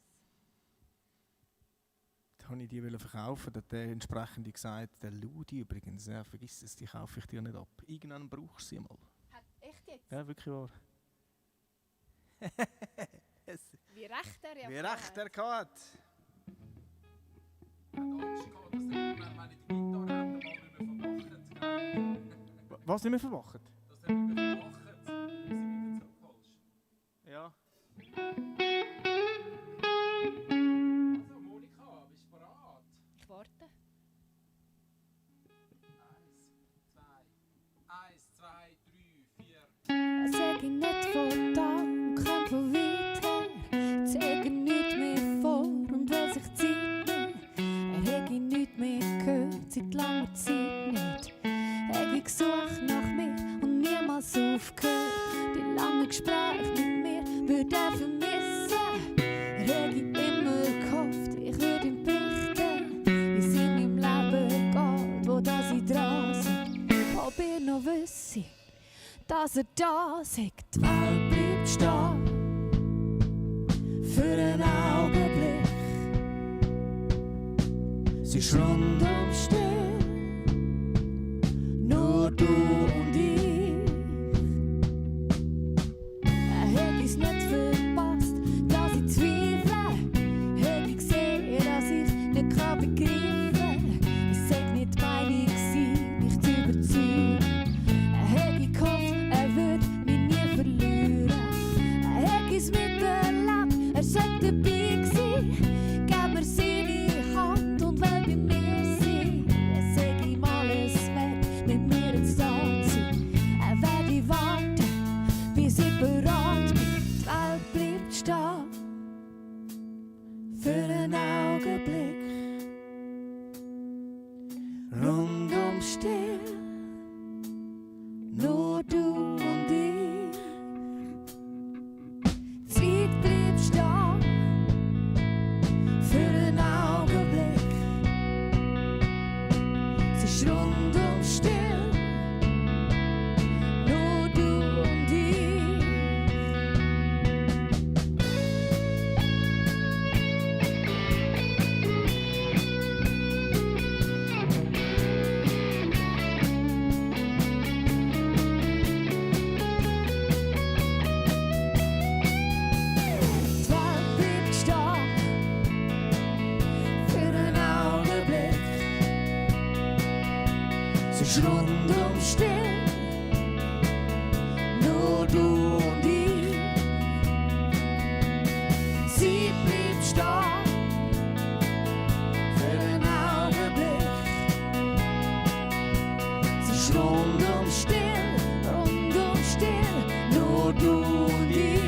Da habe ich die verkaufen. Da hat der entsprechende gesagt, der Ludi übrigens, ja, vergiss es, die kaufe ich dir nicht ab. Irgendwann brauchst du sie mal. Echt jetzt? Ja, wirklich wahr. Wie recht er ja Wie gehabt recht hat. er gehabt. Ich hatte Angst gehabt, dass der, wenn ich die Gitarre hätte, mal nicht mehr verwacht. Was nicht mehr verwachen? Dass der nicht mehr verwacht, weil du sie wieder zurückholst. Ja. Also, Monika, bist du bereit? Ich warte. 1, 2, 3, 4. Sag ich nicht von da und komm von weit her. Zeig nicht mehr vor und will sich Zeit nehmen. Hätte ich nicht mehr gehört, seit langer Zeit nicht. Hätte ich gesucht nach mir und niemals aufgehört. Die langen Gespräche mit mir würde er vermissen. Hätte ich immer gehofft, ich würde ihm berichten, wie es in meinem Leben geht, wo das ich dran sind. Ob ihr noch wisst, dass er da ist, die Welt bleibt stehen. Für einen Augenblick. Sie ist rundum still. Nur du und ich. Hätte ich's nicht verpasst, dass ich zweifle. Hätte ich gesehen, dass ich nicht kann begreifen. Es sei nicht meine gewesen, mich zu überzeugen. Hätte ich gehofft, er würde mich nie verlieren. Hätte ich's miterlebt, er sollte dabei gewesen. Gib mir seine Hand und will bei mir sein. Er sag ihm alles wert, mit mir jetzt da zu sein. Er werde warten, bis ich bereit bin. Die Welt bleibt stehen. Für einen Augenblick. Rundum still. Nur du und ich. Zeit bleibt stehen. Für einen Augenblick. Sie ist rundum still. Nur du und ich. ist rundum still, nur du und ich. Sie bleibt stehen für einen Augenblick. Sie ist rundum still, nur du und ich.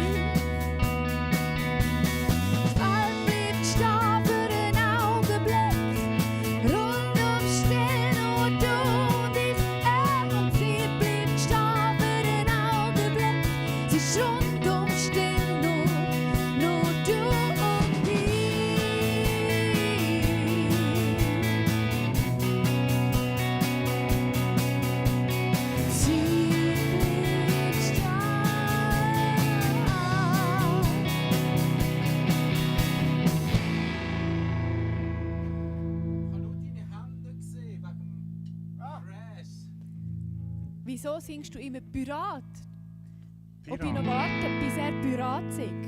Wieso singst du immer Pirat? Ob Pirat. ich noch warte, bis er Pirat singt?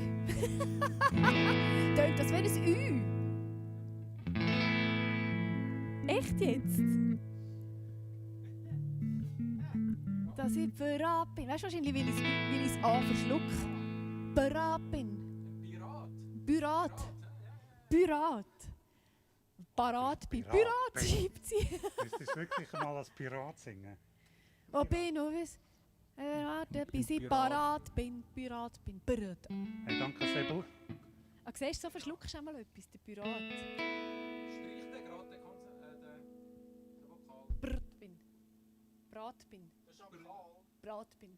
Tönt das wie ein Ü? Echt jetzt? Dass ich Pirat bin. Weißt du, wahrscheinlich will ich es A verschlucke. Pirat bin. Pirat. Pirat. Parat bin. Pirat Pirat, schreibt sie. Müsstest du wirklich mal als Pirat singen? Wo bin ich? Warte, bis ich parat bin. Pirat bin. Pirat. Hey, danke, Sebel. Ah, siehst du, so verschluckst du einmal etwas, der Pirat. Streich den gerade den Vokal. Brat bin. Brat bin. Das ist ein Vokal. Brat bin.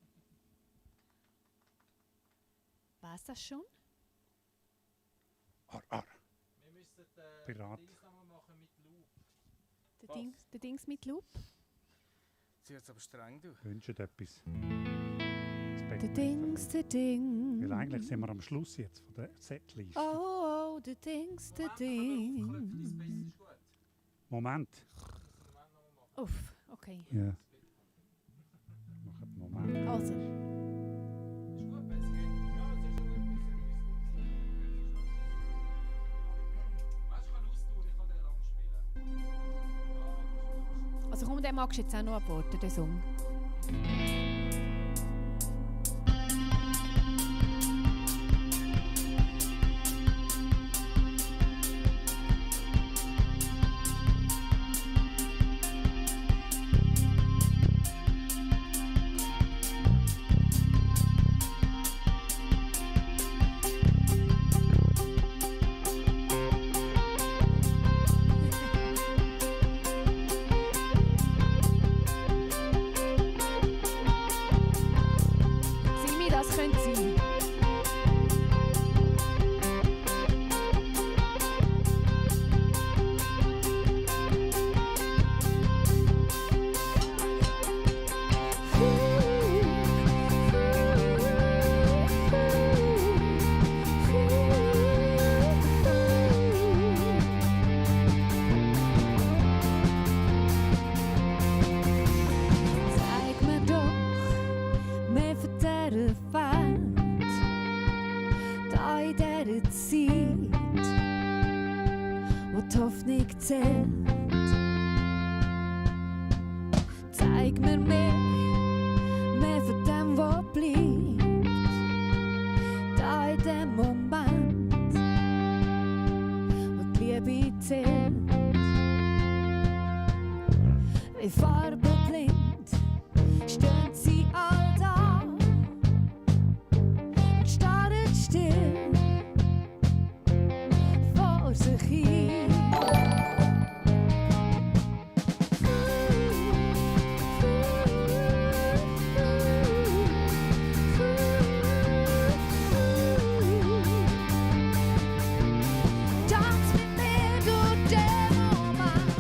Weißt du das schon? Ar. Wir müssen Pirat. Dings nochmal machen mit Loop. Der Dings mit Loop? Sie ist aber streng, du. Wünscht etwas. Der Dings. Weil eigentlich sind wir am Schluss jetzt von der Setliste. Oh, der Dings. Klopf dein Bestes ist gut. Moment. Uff, okay. Ja. Noch einen Moment. Also, Ist gut, wenn es geht. Ja, es ist schon ein bisschen weißt du, ich kann ausdauern, ich kann den lang spielen. also komm, den magst du jetzt auch noch abwarten, den Song. Simi, das könnte sein. Zeig mir doch mehr von dieser Welt, da in dieser Zeit, wo die Hoffnung zählt. Zeig mir mehr von dem, was bleibt, da in dem Moment, wo die Liebe zählt. Wie farbenblind stehen sie all da und starren still vor sich hin. Tanz mit mir durch den Moment.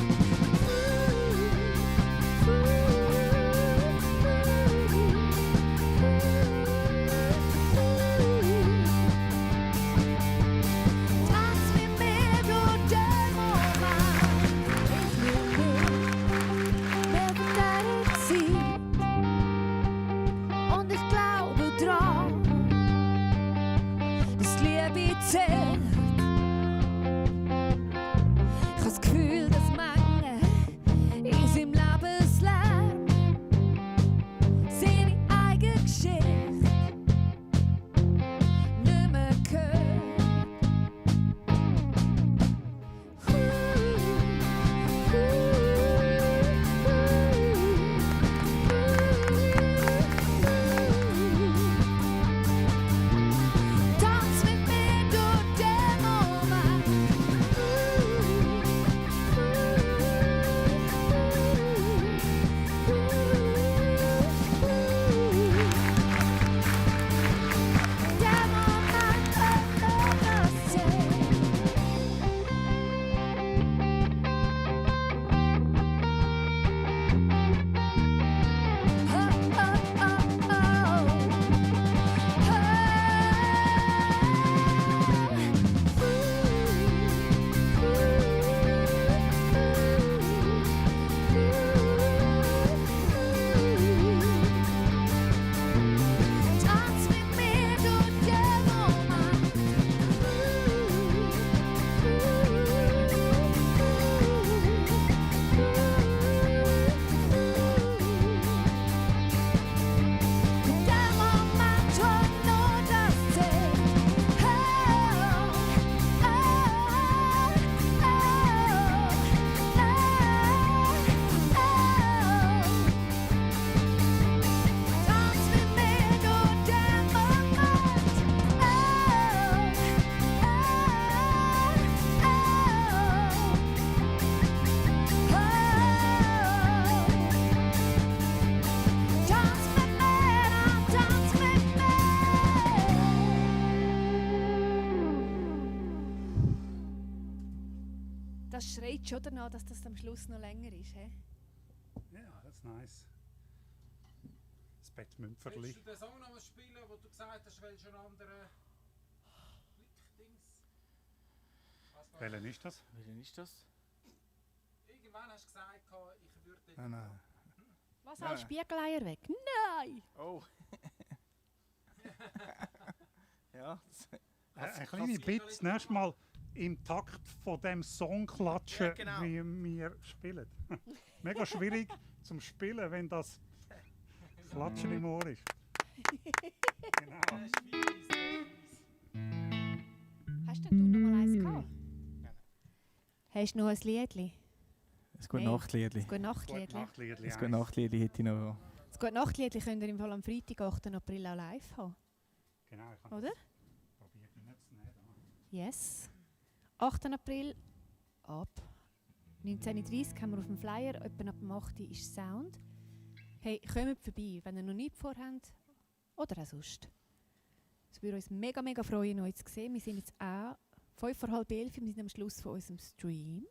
das schreit schon danach, dass das am Schluss noch länger ist. He? Ja, das ist nice. Das Bettmümpferli. Willst du den Song noch mal spielen, wo du gesagt hast, welchen anderen Klickdings? Welchen ist das? Welchen ist das? Irgendwann hast du gesagt, ich würde den... Nein. Was, Nein. alles Spiegeleier weg? Nein! Oh. Ja. Ein kleines Bit, das nächste Mal im Takt von dem Song klatschen, Ja, genau. wie wir spielen. Mega schwierig zum Spielen, wenn das Klatschen im Ohr ist. Genau. Hast denn du noch mal eins gehabt? Hast du noch ein Liedli? Das gute Nein. Nachtliedli. Das gute Gute Nachtliedli. Nachtliedli. Das gute Nachtliedli hätte ich noch. Das gute Nachtliedli könnt ihr im Fall am Freitag, 8. April auch live haben. Genau, ich habe Oder? probiert, ihn nicht zu nehmen. Yes. 8. April ab 19.30 Uhr haben wir auf dem Flyer, etwa ab dem 8. Uhr ist Sound. Hey, kommt vorbei, wenn ihr noch nicht vorhabt oder auch sonst. Es würde uns mega, mega freuen, euch zu sehen. Wir sind jetzt auch 11:30, wir sind am Schluss von unserem Stream.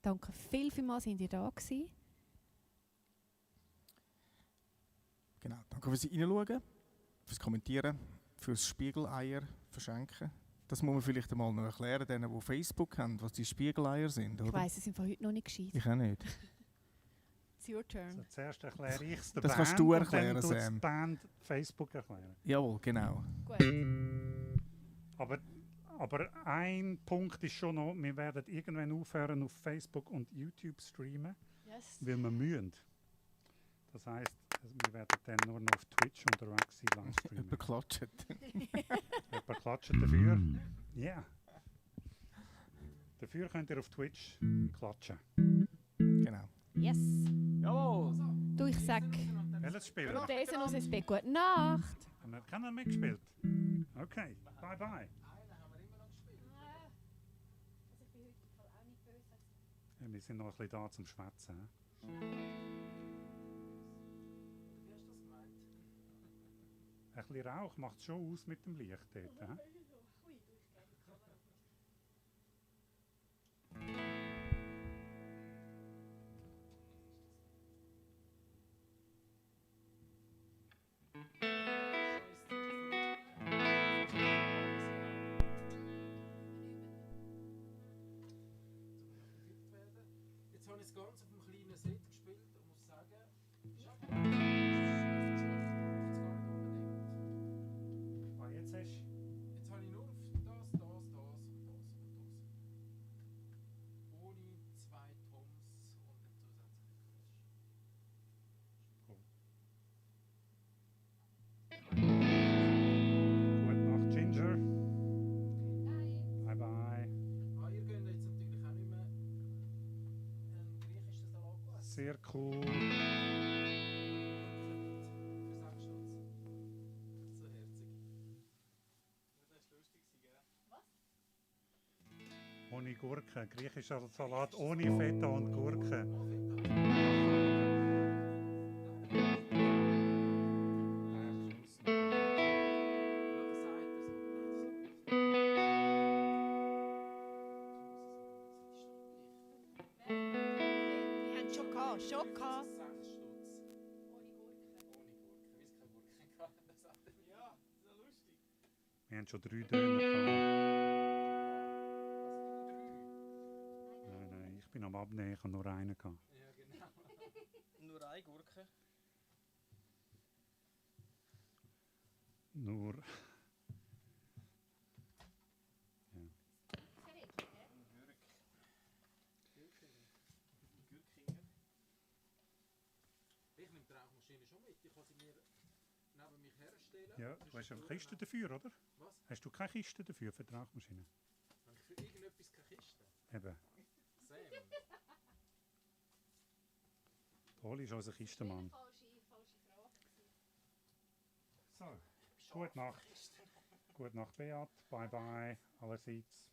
Danke vielmals, sind ihr da gewesen. Genau. Danke fürs Reinschauen, fürs Kommentieren, fürs Spiegeleier verschenken. Das muss man vielleicht einmal noch erklären, denen, die Facebook haben, was die Spiegeleier sind. Oder? Ich weiss, es sind von heute noch nicht gescheit. Ich auch nicht. It's your turn. Also zuerst erkläre ich es der Das Band kannst du und erklären, dann tut's Sam. die Band Facebook erklären. Jawohl, genau. Gut. Aber ein Punkt ist schon noch, wir werden irgendwann aufhören auf Facebook und YouTube streamen, Yes. weil wir mühen. Das heisst, wir werden dann nur noch auf Twitch unterwegs sein, livestreamen. Jemand klatscht. Jemand klatscht dafür. Ja. Yeah. Dafür könnt ihr auf Twitch klatschen. Genau. Yes. Jawohl. Du, ich sag, Welches Spiel? Prothesen aus ins Bett. Gute Nacht. Haben wir keiner mitgespielt? Okay, bye bye. Ja, wir sind noch ein bisschen da zum Schwätzen. Ein bisschen Rauch macht es schon aus mit dem Licht dort. He? Jetzt habe ich es ganz auf einem kleinen Set gespielt und muss sagen, Ah, jetzt hast jetzt habe ich nur auf das und das. Ohne zwei Toms und den zusätzlichen Gute Nacht, Ginger. Bye bye. Ah, ihr könnt jetzt natürlich auch nicht mehr ein griechisches Salat essen. Sehr cool. Für 6 Stutz. So herzig. Das ist lustig, gell? Ohne Gurke. Griechischer Salat ohne Feta und Gurke. Wir haben schon gehabt. Schon gehabt. 6 Stutz. Ohne Gurke. Wir haben keine Gurke gehabt. Das sagt er. Ja, so lustig. Wir haben schon 3 Döner gehabt. Nein, ich bin am Abnehmen, ich habe nur einen gehabt. Ja, genau. Nur eine Gurke. Nur. Ich nehme die Rauchmaschine schon mit. Ich kann sie mir neben mich herstellen. Ja, du hast eine Kiste dafür, oder? Was? Hast du keine Kiste dafür für die Rauchmaschine? Habe ich für irgendetwas keine Kiste? Eben. Sam. Oli ist unser Kistenmann. So, gute Nacht. Gute Nacht, Beat. Bye bye allerseits.